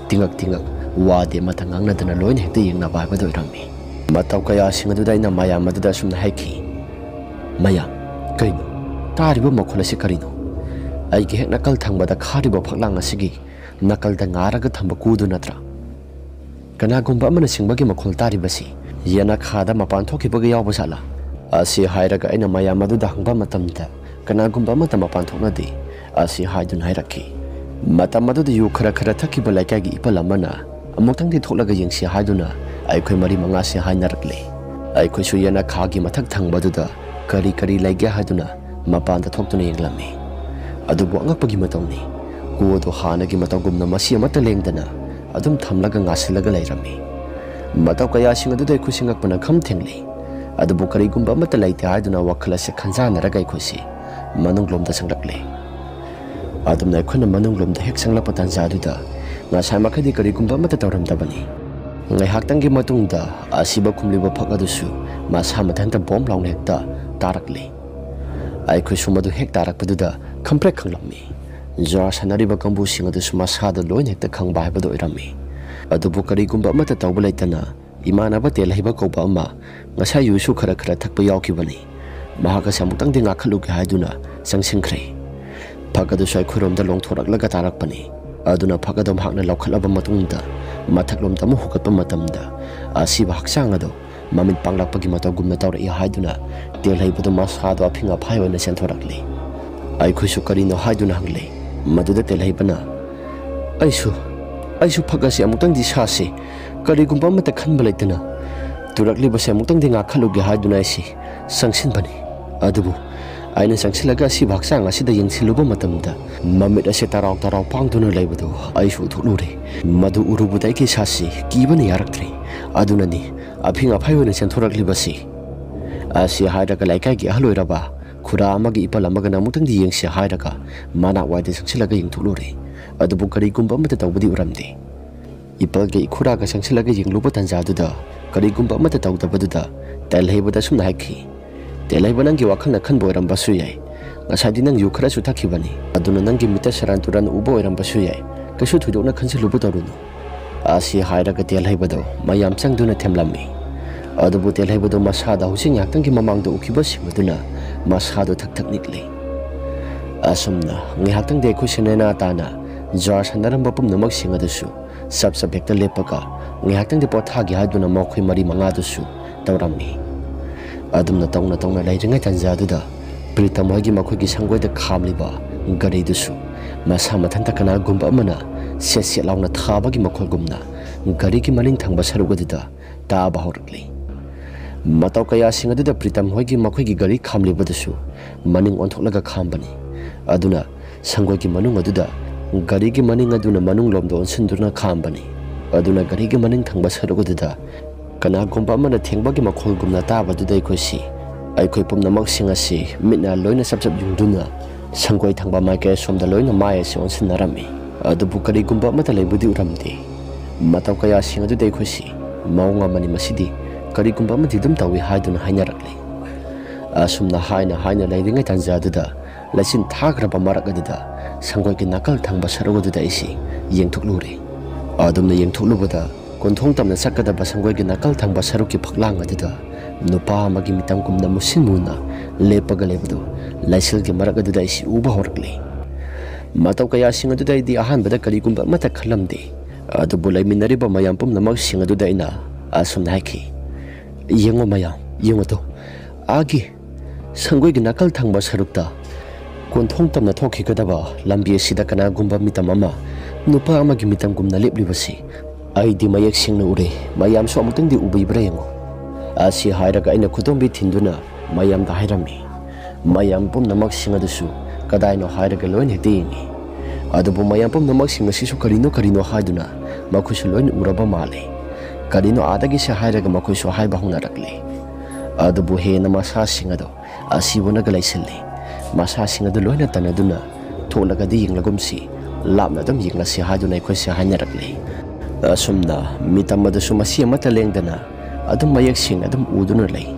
ꯇꯤꯉꯛ ꯇꯤꯉꯛ, ꯋꯥꯗꯤ ꯑꯃꯠꯇ ꯉꯥꯡꯅꯗꯅ ꯂꯣꯏꯅ ꯍꯦꯛꯇ ꯌꯦꯡꯅꯕ ꯍꯥꯏꯕꯗꯨ ꯑꯣꯏꯔꯝꯃꯤ꯫ ꯃꯇꯧ ꯀꯌꯥꯁꯤꯡ ꯑꯗꯨꯗ ꯑꯩꯅ ꯃꯌꯥꯝ ꯑꯗꯨꯗ ꯑꯁꯨꯝꯅ ꯍꯥꯏꯈꯤ, "ꯃꯌꯥꯝ, ꯀꯩꯅꯣ? ꯇꯥꯔꯤꯕ ꯃꯈꯣꯜ ꯑꯁꯤ ꯀꯔꯤꯅꯣ? ꯑꯩꯒꯤ ꯍꯦꯛ ꯅꯥꯀꯜ ꯊꯪꯕꯗ ꯈꯥꯔꯤꯕ ꯐꯛꯂꯥꯡ ꯑꯁꯤꯒꯤ ꯅꯥꯀꯜꯗ ꯉꯥꯔꯒ ꯊꯝꯕ ꯀꯨꯗꯨ ꯅꯠꯇ꯭ꯔꯥ? ꯀꯅꯥꯒꯨꯝꯕ ꯑꯃꯅ ꯁꯤꯡꯕꯒꯤ ꯃꯈꯣꯜ ꯇꯥꯔꯤꯕꯁꯤ ꯌꯦꯅꯈꯥꯗ ꯃꯄꯥꯟ ꯊꯣꯛꯈꯤꯕꯒ ꯌꯥꯎꯕ ꯖꯥꯠꯂꯥ?" ꯑꯁꯤ ꯍꯥꯏꯔꯒ ꯑꯩꯅ ꯃꯌꯥꯝ ꯑꯗꯨꯗ ꯍꯪꯕ ꯃꯇꯝꯗ, "ꯀꯅꯥꯒꯨꯝꯕ ꯑꯃꯠꯇ ꯃꯄꯥꯟ ꯊꯣꯛꯅꯗꯦ" ꯑꯁꯤ ꯍꯥꯏꯗꯨꯅ ꯍꯥꯏꯔꯛꯈꯤ꯫ ꯃꯇꯝ ꯑꯗꯨꯗ ꯌꯨ ꯈꯔ ꯈꯔ ꯊꯛꯈꯤꯕ ꯂꯩꯀꯥꯏꯒꯤ ꯏꯄꯜ ꯑꯃꯅ, "ꯑꯃꯨꯛꯇꯪꯗꯤ ꯊꯣꯛꯂꯒ ꯌꯦꯡꯁꯤ" ꯍꯥꯏꯗꯨꯅ ꯑꯩꯈꯣꯏ ꯃꯔꯤ ꯃꯉꯥꯁꯤ ꯍꯥꯏꯅꯔꯛꯂꯦ꯫ ꯑꯩꯈꯣꯏꯁꯨ ꯌꯦꯅꯈꯥꯒꯤ ꯃꯊꯛ ꯊꯪꯕꯗꯨꯗ ꯀꯔꯤ ꯀꯔꯤ ꯂꯩꯒꯦ ꯍꯥꯏꯗꯨꯅ ꯃꯄꯥꯟꯗ ꯊꯣꯛꯇꯨꯅ ꯌꯦꯡꯂꯝꯃꯤ꯫ ꯑꯗꯨꯕꯨ ꯑꯉꯛꯄꯒꯤ ꯃꯇꯧꯅꯤ, ꯀꯨ ꯑꯗꯨ ꯍꯥꯟꯅꯒꯤ ꯃꯇꯧꯒꯨꯝꯅ ꯃꯁꯤ ꯑꯃꯠꯇ ꯂꯦꯡꯗꯅ ꯑꯗꯨꯝ ꯊꯝꯂꯒ ꯉꯥꯁꯤꯜꯂꯒ ꯂꯩꯔꯝꯃꯤ꯫ ꯃꯇꯧ ꯀꯌꯥꯁꯤꯡ ꯑꯗꯨꯗ ꯑꯩꯈꯣꯏꯁꯤ ꯉꯛꯄꯅ ꯈꯝ ꯊꯦꯡꯂꯤ꯫ ꯑꯗꯨꯕꯨ ꯀꯔꯤꯒꯨꯝꯕ ꯑꯃꯠꯇ ꯂꯩꯇꯦ ꯍꯥꯏꯗꯨꯅ ꯋꯥꯈꯜ ꯑꯁꯦ ꯈꯟꯖꯥꯟꯅꯔꯒ ꯑꯩꯈꯣꯏꯁꯤ ꯃꯅꯨꯡꯂꯣꯝꯗ ꯆꯪꯂꯛꯂꯦ꯫ ꯑꯗꯨꯝꯅ ꯑꯩꯈꯣꯏꯅ ꯃꯅꯨꯡꯂꯣꯝꯗ ꯍꯦꯛ ꯆꯪꯂꯛꯄ ꯇꯥꯟꯖꯥꯗꯨꯗ ꯉꯁꯥꯏ ꯃꯈꯩꯗꯤ ꯀꯔꯤꯒꯨꯝꯕ ꯑꯃꯠꯇ ꯇꯧꯔꯝꯗꯕꯅꯤ꯫ ꯉꯥꯏꯍꯥꯛꯇꯪꯒꯤ ꯃꯇꯨꯡꯗ ꯑꯁꯤꯕ ꯈꯨꯝꯂꯤꯕ ꯐꯛ ꯑꯗꯨꯁꯨ ꯃꯁꯥ ꯃꯊꯟꯇ ꯕꯣꯝ ꯂꯥꯎꯅ ꯍꯦꯛꯇ ꯇꯥꯔꯛꯂꯤ꯫ ꯑꯩꯈꯣꯏꯁꯨ ꯃꯗꯨ ꯍꯦꯛ ꯇꯥꯔꯛꯄꯗꯨꯗ ꯈꯪꯄ꯭ꯔꯦꯛ ꯈꯪꯂꯝꯃꯤ꯫ ꯖ꯭ꯋꯥꯔ ꯁꯥꯟꯅꯔꯤꯕ ꯀꯥꯡꯕꯨꯁꯤꯡ ꯑꯗꯨꯁꯨ ꯃꯁꯥꯗ ꯂꯣꯏꯅ ꯍꯦꯛꯇ ꯈꯪꯕ ꯍꯥꯏꯕꯗꯨ ꯑꯣꯏꯔꯝꯃꯤ꯫ ꯑꯗꯨꯕꯨ ꯀꯔꯤꯒꯨꯝꯕ ꯑꯃꯠꯇ ꯇꯧꯕ ꯂꯩꯇꯅ ꯏꯃꯥꯟꯅꯕ ꯇꯦꯜꯍꯩꯕ ꯀꯧꯕ ꯑꯃ ꯉꯁꯥꯏ ꯌꯨꯁꯨ ꯈꯔ ꯈꯔ ꯊꯛꯄ ꯌꯥꯎꯈꯤꯕꯅꯤ꯫ ꯃꯍꯥꯛ ꯑꯁꯤ ꯑꯃꯨꯛꯇꯪꯗꯤ ꯉꯥꯛꯈꯠꯂꯨꯒꯦ ꯍꯥꯏꯗꯨꯅ ꯆꯪꯁꯤꯟꯈ꯭ꯔꯦ꯫ ꯐꯛ ꯑꯗꯨꯁꯨ ꯑꯩꯈꯣꯏꯔꯣꯝꯗ ꯂꯣꯡꯊꯣꯔꯛꯂꯒ ꯇꯥꯔꯛꯄꯅꯤ꯫ ꯑꯗꯨꯅ ꯐꯛ ꯑꯗꯨ ꯃꯍꯥꯛꯅ ꯂꯧꯈꯠꯂꯕ ꯃꯇꯨꯡꯗ ꯃꯊꯛꯂꯣꯝꯗ ꯑꯃꯨꯛ ꯍꯨꯒꯠꯄ ꯃꯇꯝꯗ ꯑꯁꯤꯕ ꯍꯛꯆꯥꯡ ꯑꯗꯨ ꯃꯃꯤꯠ ꯄꯥꯡꯂꯛꯄꯒꯤ ꯃꯇꯧꯒꯨꯝꯅ ꯇꯧꯔꯛꯏ ꯍꯥꯏꯗꯨꯅ ꯇꯦꯜꯍꯩꯕꯗꯨ ꯃꯁꯥꯗꯣ ꯑꯐꯤꯡ ꯑꯐꯥꯏ ꯑꯣꯏꯅ ꯆꯦꯟꯊꯣꯔꯛꯂꯤ꯫ ꯑꯩꯈꯣꯏꯁꯨ ꯀꯔꯤꯅꯣ ꯍꯥꯏꯗꯨꯅ ꯍꯪꯂꯦ꯫ ꯃꯗꯨꯗ ꯇꯦꯜꯍꯩꯕꯅ, "ꯑꯩꯁꯨ, ꯑꯩꯁꯨ ꯐꯛ ꯑꯁꯤ ꯑꯃꯨꯛꯇꯪꯗꯤ ꯁꯥꯁꯤ꯫ ꯀꯔꯤꯒꯨꯝꯕ ꯑꯃꯠꯇ ꯈꯟꯕ ꯂꯩꯇꯅ ꯇꯨꯔꯛꯂꯤꯕꯁꯦ ꯑꯃꯨꯛꯇꯪꯗꯤ ꯉꯥꯛꯈꯠꯂꯨꯒꯦ ꯍꯥꯏꯗꯨꯅ ꯑꯩꯁꯤ ꯆꯪꯁꯤꯟꯕꯅꯤ꯫ ꯑꯗꯨꯕꯨ ꯑꯩꯅ ꯆꯪꯁꯤꯜꯂꯒ ꯑꯁꯤꯕ ꯍꯛꯆꯥꯡ ꯑꯁꯤꯗ ꯌꯦꯡꯁꯤꯜꯂꯨꯕ ꯃꯇꯝꯗ ꯃꯃꯤꯠ ꯑꯁꯦ ꯇꯔꯥꯎ ꯇꯔꯥꯎ ꯄꯥꯡꯗꯨꯅ ꯂꯩꯕꯗꯨ ꯑꯩꯁꯨ ꯎꯊꯣꯛꯂꯨꯔꯦ꯫ ꯃꯗꯨ ꯎꯔꯨꯕꯗ ꯑꯩꯒꯤ ꯏꯁꯥꯁꯤ ꯀꯤꯕꯅ ꯌꯥꯔꯛꯇ꯭ꯔꯦ꯫ ꯑꯗꯨꯅꯅꯤ ꯑꯐꯤꯡ ꯑꯐꯥꯏ ꯑꯣꯏꯅ ꯆꯦꯟꯊꯣꯔꯛꯂꯤꯕꯁꯤ꯫" ꯑꯁꯤ ꯍꯥꯏꯔꯒ ꯂꯩꯀꯥꯏꯒꯤ ꯑꯍꯜ ꯑꯣꯏꯔꯕ ꯈꯨꯔꯥ ꯑꯃꯒꯤ ꯏꯄꯜ ꯑꯃꯒꯅ ꯑꯃꯨꯛꯇꯪꯗꯤ ꯌꯦꯡꯁꯤ ꯍꯥꯏꯔꯒ ꯃꯅꯥꯛ ꯋꯥꯏꯗ ꯆꯪꯁꯤꯜꯂꯒ ꯌꯦꯡꯊꯣꯛꯂꯨꯔꯦ꯫ ꯑꯗꯨꯕꯨ ꯀꯔꯤꯒꯨꯝꯕ ꯑꯃꯠꯇ ꯇꯧꯕꯗꯤ ꯎꯔꯝꯗꯦ꯫ ꯏꯄꯜꯒ ꯏꯈꯨꯔꯥꯒ ꯆꯪꯁꯤꯜꯂꯒ ꯌꯦꯡꯂꯨꯕ ꯇꯥꯟꯖꯥꯗꯨꯗ ꯀꯔꯤꯒꯨꯝꯕ ꯑꯃꯠꯇ ꯇꯧꯗꯕꯗꯨꯗ ꯇꯦꯜꯍꯩꯕꯗ ꯑꯁꯨꯝꯅ ꯍꯥꯏꯈꯤ, "ꯇꯦꯜꯍꯩꯕ, ꯅꯪꯒꯤ ꯋꯥꯈꯜꯅ ꯈꯟꯕ ꯑꯣꯏꯔꯝꯕꯁꯨ ꯌꯥꯏ꯫ ꯉꯁꯥꯏꯗꯤ ꯅꯪ ꯌꯨ ꯈꯔꯁꯨ ꯊꯛꯈꯤꯕꯅꯤ꯫ ꯑꯗꯨꯅ ꯅꯪꯒꯤ ꯃꯤꯠꯇ ꯁꯦꯔꯥꯟ ꯇꯨꯔꯥꯟ ꯎꯕ ꯑꯣꯏꯔꯝꯕꯁꯨ ꯌꯥꯏ꯫ ꯀꯩꯁꯨ ꯊꯣꯏꯗꯣꯛꯅ ꯈꯟꯖꯤꯜꯂꯨꯕ ꯇꯧꯔꯨꯅꯨ꯫" ꯑꯁꯤ ꯍꯥꯏꯔꯒ ꯇꯦꯜꯍꯩꯕꯗꯨ ꯃꯌꯥꯝ ꯆꯪꯗꯨꯅ ꯊꯦꯝꯂꯝꯃꯤ꯫ ꯑꯗꯨꯕꯨ ꯇꯦꯜꯍꯩꯕꯗꯨ ꯃꯁꯥꯗ ꯍꯧꯖꯤꯛ ꯉꯥꯏꯍꯥꯛꯇꯪꯒꯤ ꯃꯃꯥꯡꯗ ꯎꯈꯤꯕꯁꯤꯡ ꯑꯗꯨꯅ ꯃꯁꯥꯗꯨ ꯊꯛ ꯊꯛ ꯅꯤꯛꯂꯤ꯫ ꯑꯁꯨꯝꯅ ꯉꯥꯏꯍꯥꯛꯇꯪꯗꯤ ꯑꯩꯈꯣꯏꯁꯦ ꯅꯦꯅꯥ ꯇꯥꯅ ꯖ꯭ꯋꯥꯔ ꯁꯥꯟꯅꯔꯝꯕ ꯄꯨꯝꯅꯃꯛꯁꯤꯡ ꯑꯗꯨꯁꯨ ꯆꯞ ꯆꯞ ꯍꯦꯛꯇ ꯂꯦꯞꯄꯒ ꯉꯥꯏꯍꯥꯛꯇꯪꯗꯤ ꯄꯣꯊꯥꯒꯦ ꯍꯥꯏꯗꯨꯅ ꯃꯈꯣꯏ ꯃꯔꯤ ꯃꯉꯥꯗꯨꯁꯨ ꯇꯧꯔꯝꯃꯤ꯫ ꯑꯗꯨꯝꯅ ꯇꯧꯅ ꯇꯧꯅ ꯂꯩꯔꯤꯉꯩ ꯇꯥꯟꯖꯥꯗꯨꯗ ꯄ꯭ꯔꯤꯇꯝ ꯍꯣꯏꯒꯤ ꯃꯈꯣꯏꯒꯤ ꯁꯪꯒꯣꯏꯗ ꯈꯥꯝꯂꯤꯕ ꯒꯥꯔꯤꯗꯨꯁꯨ ꯃꯁꯥ ꯃꯊꯟꯇ ꯀꯅꯥꯒꯨꯝꯕ ꯑꯃꯅ ꯁꯦꯠ ꯁꯦꯠ ꯂꯥꯎꯅ ꯊꯥꯕꯒꯤ ꯃꯈꯣꯜꯒꯨꯝꯅ ꯒꯥꯔꯤꯒꯤ ꯃꯅꯤꯡ ꯊꯪꯕ ꯁꯔꯨꯛ ꯑꯗꯨꯗ ꯇꯥꯕ ꯍꯧꯔꯛꯂꯤ꯫ ꯃꯇꯧ ꯀꯌꯥꯁꯤꯡ ꯑꯗꯨꯗ ꯄ꯭ꯔꯤꯇꯝ ꯍꯣꯏꯒꯤ ꯃꯈꯣꯏꯒꯤ ꯒꯥꯔꯤ ꯈꯥꯝꯂꯤꯕꯗꯨꯁꯨ ꯃꯅꯤꯡ ꯑꯣꯟꯊꯣꯛꯂꯒ ꯈꯥꯝꯕꯅꯤ꯫ ꯑꯗꯨꯅ ꯁꯪꯒꯣꯏꯒꯤ ꯃꯅꯨꯡ ꯑꯗꯨꯗ ꯒꯥꯔꯤꯒꯤ ꯃꯅꯤꯡ ꯑꯗꯨꯅ ꯃꯅꯨꯡꯂꯣꯝꯗ ꯑꯣꯟꯁꯤꯟꯗꯨꯅ ꯈꯥꯝꯕꯅꯤ꯫ ꯑꯗꯨꯅ ꯒꯥꯔꯤꯒꯤ ꯃꯅꯤꯡ ꯊꯪꯕ ꯁꯔꯨꯛ ꯑꯗꯨꯗ ꯀꯅꯥꯒꯨꯝꯕ ꯑꯃꯅ ꯊꯦꯡꯕꯒꯤ ꯃꯈꯣꯜꯒꯨꯝꯅ ꯇꯥꯕꯗꯨꯗ ꯑꯩꯈꯣꯏꯁꯤ, ꯑꯩꯈꯣꯏ ꯄꯨꯝꯅꯃꯛꯁꯤꯡ ꯑꯁꯤ ꯃꯤꯠꯅ ꯂꯣꯏꯅ ꯆꯞ ꯆꯞ ꯌꯨꯡꯗꯨꯅ ꯁꯪꯒꯣꯏ ꯊꯪꯕ ꯃꯥꯏꯀꯩ ꯑꯁꯣꯝꯗ ꯂꯣꯏꯅ ꯃꯥꯏ ꯑꯁꯤ ꯑꯣꯟꯁꯤꯟꯅꯔꯝꯃꯤ꯫ ꯑꯗꯨꯕꯨ ꯀꯔꯤꯒꯨꯝꯕ ꯑꯃꯠꯇ ꯂꯩꯕꯗꯤ ꯎꯔꯝꯗꯦ꯫ ꯃꯇꯧ ꯀꯌꯥꯁꯤꯡ ꯑꯗꯨꯗ ꯑꯩꯈꯣꯏꯁꯤ ꯃꯑꯣꯡ ꯑꯃꯅꯤ, ꯃꯁꯤꯗꯤ ꯀꯔꯤꯒꯨꯝꯕ ꯑꯃꯗꯤ ꯑꯗꯨꯝ ꯇꯧꯏ ꯍꯥꯏꯗꯨꯅ ꯍꯥꯏꯅꯔꯛꯂꯤ꯫ ꯑꯁꯨꯝꯅ ꯍꯥꯏꯅ ꯍꯥꯏꯅ ꯂꯩꯔꯤꯉꯩ ꯇꯥꯟꯖꯥ ꯑꯗꯨꯗ ꯂꯩꯆꯤꯟ ꯊꯥꯈ꯭ꯔꯕ ꯃꯔꯛ ꯑꯗꯨꯗ ꯁꯪꯒꯣꯏꯒꯤ ꯅꯥꯀꯜ ꯊꯪꯕ ꯁꯔꯨꯛ ꯑꯗꯨꯗ ꯑꯩꯁꯤ ꯌꯦꯡꯊꯣꯛꯂꯨꯔꯦ꯫ ꯑꯗꯨꯝꯅ ꯌꯦꯡꯊꯣꯛꯂꯨꯕꯗ ꯀꯣꯟꯊꯣꯡ ꯇꯝꯅ ꯆꯠꯀꯗꯕ ꯁꯪꯒꯣꯏꯒꯤ ꯅꯥꯀꯜ ꯊꯪꯕ ꯁꯔꯨꯛꯀꯤ ꯐꯛꯂꯥꯡ ꯑꯗꯨꯗ ꯅꯨꯄꯥ ꯑꯃꯒꯤ ꯃꯤꯇꯝꯒꯨꯝꯅ ꯃꯨꯁꯤꯟ ꯃꯨꯅ ꯂꯦꯞꯄꯒ ꯂꯩꯕꯗꯨ ꯂꯩꯆꯤꯜꯒꯤ ꯃꯔꯛ ꯑꯗꯨꯗ ꯑꯩꯁꯤ ꯎꯕ ꯍꯧꯔꯛꯂꯦ꯫ ꯃꯇꯧ ꯀꯌꯥꯁꯤꯡ ꯑꯗꯨꯗ ꯑꯩꯗꯤ ꯑꯍꯥꯟꯕꯗ ꯀꯔꯤꯒꯨꯝꯕ ꯑꯃꯠꯇ ꯈꯜꯂꯝꯗꯦ꯫ ꯑꯗꯨꯕꯨ ꯂꯩꯃꯤꯟꯅꯔꯤꯕ ꯃꯌꯥꯝ ꯄꯨꯝꯅꯃꯛꯁꯤꯡ ꯑꯗꯨꯗ ꯑꯩꯅ ꯑꯁꯨꯝꯅ ꯍꯥꯏꯈꯤ, "ꯌꯦꯡꯉꯣ ꯃꯌꯥꯝ, ꯌꯦꯡꯉꯨ ꯇꯨ, ꯑꯥꯒꯤ ꯁꯪꯒꯣꯏꯒꯤ ꯅꯥꯀꯜ ꯊꯪꯕ ꯁꯔꯨꯛꯇ ꯀꯣꯟꯊꯣꯡ ꯇꯝꯅ ꯊꯣꯛꯈꯤꯒꯗꯕ ꯂꯝꯕꯤ ꯑꯁꯤꯗ ꯀꯅꯥꯒꯨꯝꯕ ꯃꯤꯇꯝ ꯑꯃ ꯅꯨꯄꯥ ꯑꯃꯒꯤ ꯃꯤꯇꯝꯒꯨꯝꯅ ꯂꯦꯞꯂꯤꯕꯁꯤ ꯑꯩꯗꯤ ꯃꯌꯦꯛ ꯁꯦꯡꯅ ꯎꯔꯦ꯫ ꯃꯌꯥꯝꯁꯨ ꯑꯃꯨꯛꯇꯪꯗꯤ ꯎꯕꯤꯕ꯭ꯔꯥ ꯌꯦꯡꯉꯨ꯫" ꯑꯁꯤ ꯍꯥꯏꯔꯒ ꯑꯩꯅ ꯈꯨꯗꯣꯝꯕꯤ ꯊꯤꯟꯗꯨꯅ ꯃꯌꯥꯝꯗ ꯍꯥꯏꯔꯝꯃꯤ꯫ ꯃꯌꯥꯝ ꯄꯨꯝꯅꯃꯛꯁꯤꯡ ꯑꯗꯨꯁꯨ ꯀꯗꯥꯏꯅꯣ ꯍꯥꯏꯔꯒ ꯂꯣꯏꯅ ꯍꯦꯛꯇ ꯌꯦꯡꯉꯤ꯫ ꯑꯗꯨꯕꯨ ꯃꯌꯥꯝ ꯄꯨꯝꯅꯃꯛꯁꯤꯡ ꯑꯁꯤꯁꯨ ꯀꯔꯤꯅꯣ ꯀꯔꯤꯅꯣ ꯍꯥꯏꯗꯨꯅ ꯃꯈꯣꯏꯁꯨ ꯂꯣꯏꯅ ꯎꯔꯕ ꯃꯥꯜꯂꯤ꯫ ꯀꯔꯤꯅꯣ ꯑꯥꯗꯒꯤꯁꯦ ꯍꯥꯏꯔꯒ ꯃꯈꯣꯏꯁꯨ ꯍꯥꯏꯕ ꯍꯧꯅꯔꯛꯂꯤ꯫ ꯑꯗꯨꯕꯨ ꯍꯦꯟꯅ ꯃꯁꯥꯁꯤꯡ ꯑꯗꯣ ꯑꯁꯤ ꯎꯅꯒ ꯂꯩꯁꯤꯜꯂꯤ꯫ ꯃꯁꯥꯁꯤꯡ ꯑꯗꯨ ꯂꯣꯏꯅ ꯇꯟꯅꯗꯨꯅ ꯊꯣꯛꯂꯒꯗꯤ ꯌꯦꯡꯂꯒꯨꯝꯁꯤ, ꯂꯥꯞꯅ ꯑꯗꯨꯝ ꯌꯦꯡꯂꯁꯤ ꯍꯥꯏꯗꯨꯅ ꯑꯩꯈꯣꯏꯁꯦ ꯍꯥꯏꯅꯔꯛꯂꯤ꯫ ꯑꯁꯨꯝꯅ ꯃꯤꯇꯝ ꯑꯗꯨꯁꯨ ꯃꯁꯤ ꯑꯃꯠꯇ ꯂꯦꯡꯗꯅ ꯑꯗꯨꯝ ꯃꯌꯦꯛ ꯁꯦꯡꯅ ꯑꯗꯨꯝ ꯎꯗꯨꯅ ꯂꯩ꯫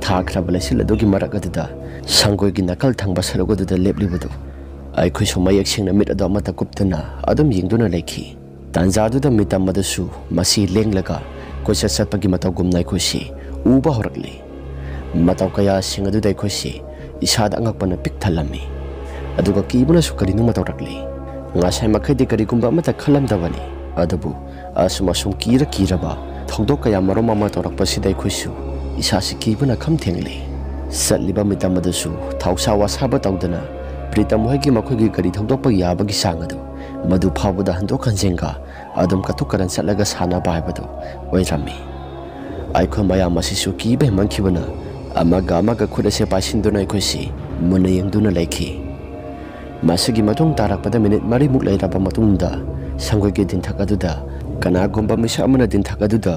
ꯊꯥꯈ꯭ꯔꯕ ꯂꯩꯆꯤꯜ ꯑꯗꯨꯒꯤ ꯃꯔꯛ ꯑꯗꯨꯗ ꯁꯪꯒꯣꯏꯒꯤ ꯅꯥꯀꯜ ꯊꯪꯕ ꯁꯔꯨꯛ ꯑꯗꯨꯗ ꯂꯦꯞꯂꯤꯕꯗꯨ ꯑꯩꯈꯣꯏꯁꯨ ꯃꯌꯦꯛ ꯁꯦꯡꯅ ꯃꯤꯠ ꯑꯗꯨ ꯑꯃꯠꯇ ꯀꯨꯞꯇꯅ ꯑꯗꯨꯝ ꯌꯦꯡꯗꯨꯅ ꯂꯩꯈꯤ꯫ ꯇꯥꯟꯖꯥꯗꯨꯗ ꯃꯤꯇꯝ ꯑꯗꯨꯁꯨ ꯃꯁꯤ ꯂꯦꯡꯂꯒ ꯀꯣꯏꯆꯠ ꯆꯠꯄꯒꯤ ꯃꯇꯧꯒꯨꯝꯅ ꯑꯩꯈꯣꯏꯁꯤ ꯎꯕ ꯍꯧꯔꯛꯂꯤ꯫ ꯃꯇꯧ ꯀꯌꯥꯁꯤꯡ ꯑꯗꯨꯗ ꯑꯩꯈꯣꯏꯁꯤ ꯏꯁꯥꯗ ꯑꯉꯛꯄꯅ ꯄꯤꯛ ꯊꯜꯂꯝꯃꯤ꯫ ꯑꯗꯨꯒ ꯀꯤꯕꯅꯁꯨ ꯀꯔꯤꯅꯣꯃ ꯇꯧꯔꯛꯂꯤ꯫ ꯉꯁꯥꯏ ꯃꯈꯩꯗꯤ ꯀꯔꯤꯒꯨꯝꯕ ꯑꯃꯠꯇ ꯈꯜꯂꯝꯗꯕꯅꯤ, ꯑꯗꯨꯕꯨ ꯑꯁꯨꯝ ꯑꯁꯨꯝ ꯀꯤꯔ ꯀꯤꯔꯕ ꯊꯧꯗꯣꯛ ꯀꯌꯥ ꯃꯔꯨꯝ ꯑꯃ ꯇꯧꯔꯛꯄꯁꯤꯗ ꯑꯩꯈꯣꯏꯁꯨ ꯏꯁꯥꯁꯤ ꯀꯤꯕꯅ ꯈꯝ ꯊꯦꯡꯂꯤ꯫ ꯆꯠꯂꯤꯕ ꯃꯤꯇꯝ ꯑꯗꯨꯁꯨ ꯊꯧꯁꯥ ꯋꯥꯁꯥꯕ ꯇꯧꯗꯅ ꯄ꯭ꯔꯤꯇꯝ ꯍꯣꯏꯒꯤ ꯃꯈꯣꯏꯒꯤ ꯒꯥꯔꯤ ꯊꯧꯗꯣꯛꯄ ꯌꯥꯕꯒꯤ ꯆꯥꯡ ꯑꯗꯨ ꯃꯗꯨ ꯐꯥꯎꯕꯗ ꯍꯟꯗꯣꯛ ꯍꯟꯖꯤꯟꯒ ꯑꯗꯨꯝ ꯀꯇꯨꯛ ꯀꯔꯟ ꯆꯠꯂꯒ ꯁꯥꯟꯅꯕ ꯍꯥꯏꯕꯗꯨ ꯑꯣꯏꯔꯝꯃꯤ꯫ ꯑꯩꯈꯣꯏ ꯃꯌꯥꯝ ꯑꯁꯤꯁꯨ ꯀꯤꯕ ꯍꯦꯟꯃꯟꯈꯤꯕꯅ ꯑꯃꯒ ꯑꯃꯒ ꯈꯨꯠ ꯑꯁꯦ ꯄꯥꯏꯁꯤꯟꯗꯨꯅ ꯑꯩꯈꯣꯏꯁꯤ ꯃꯨꯟꯅ ꯌꯦꯡꯗꯨꯅ ꯂꯩꯈꯤ꯫ ꯃꯁꯤꯒꯤ ꯃꯇꯨꯡ ꯇꯥꯔꯛꯄꯗ ꯃꯤꯅꯤꯠ ꯃꯔꯤꯃꯨꯛ ꯂꯩꯔꯕ ꯃꯇꯨꯡꯗ ꯁꯪꯒꯣꯏꯒꯤ ꯗꯤꯟꯊꯛ ꯑꯗꯨꯗ ꯀꯅꯥꯒꯨꯝꯕ ꯃꯤꯁꯛ ꯑꯃꯅ ꯗꯤꯟꯊꯛ ꯑꯗꯨꯗ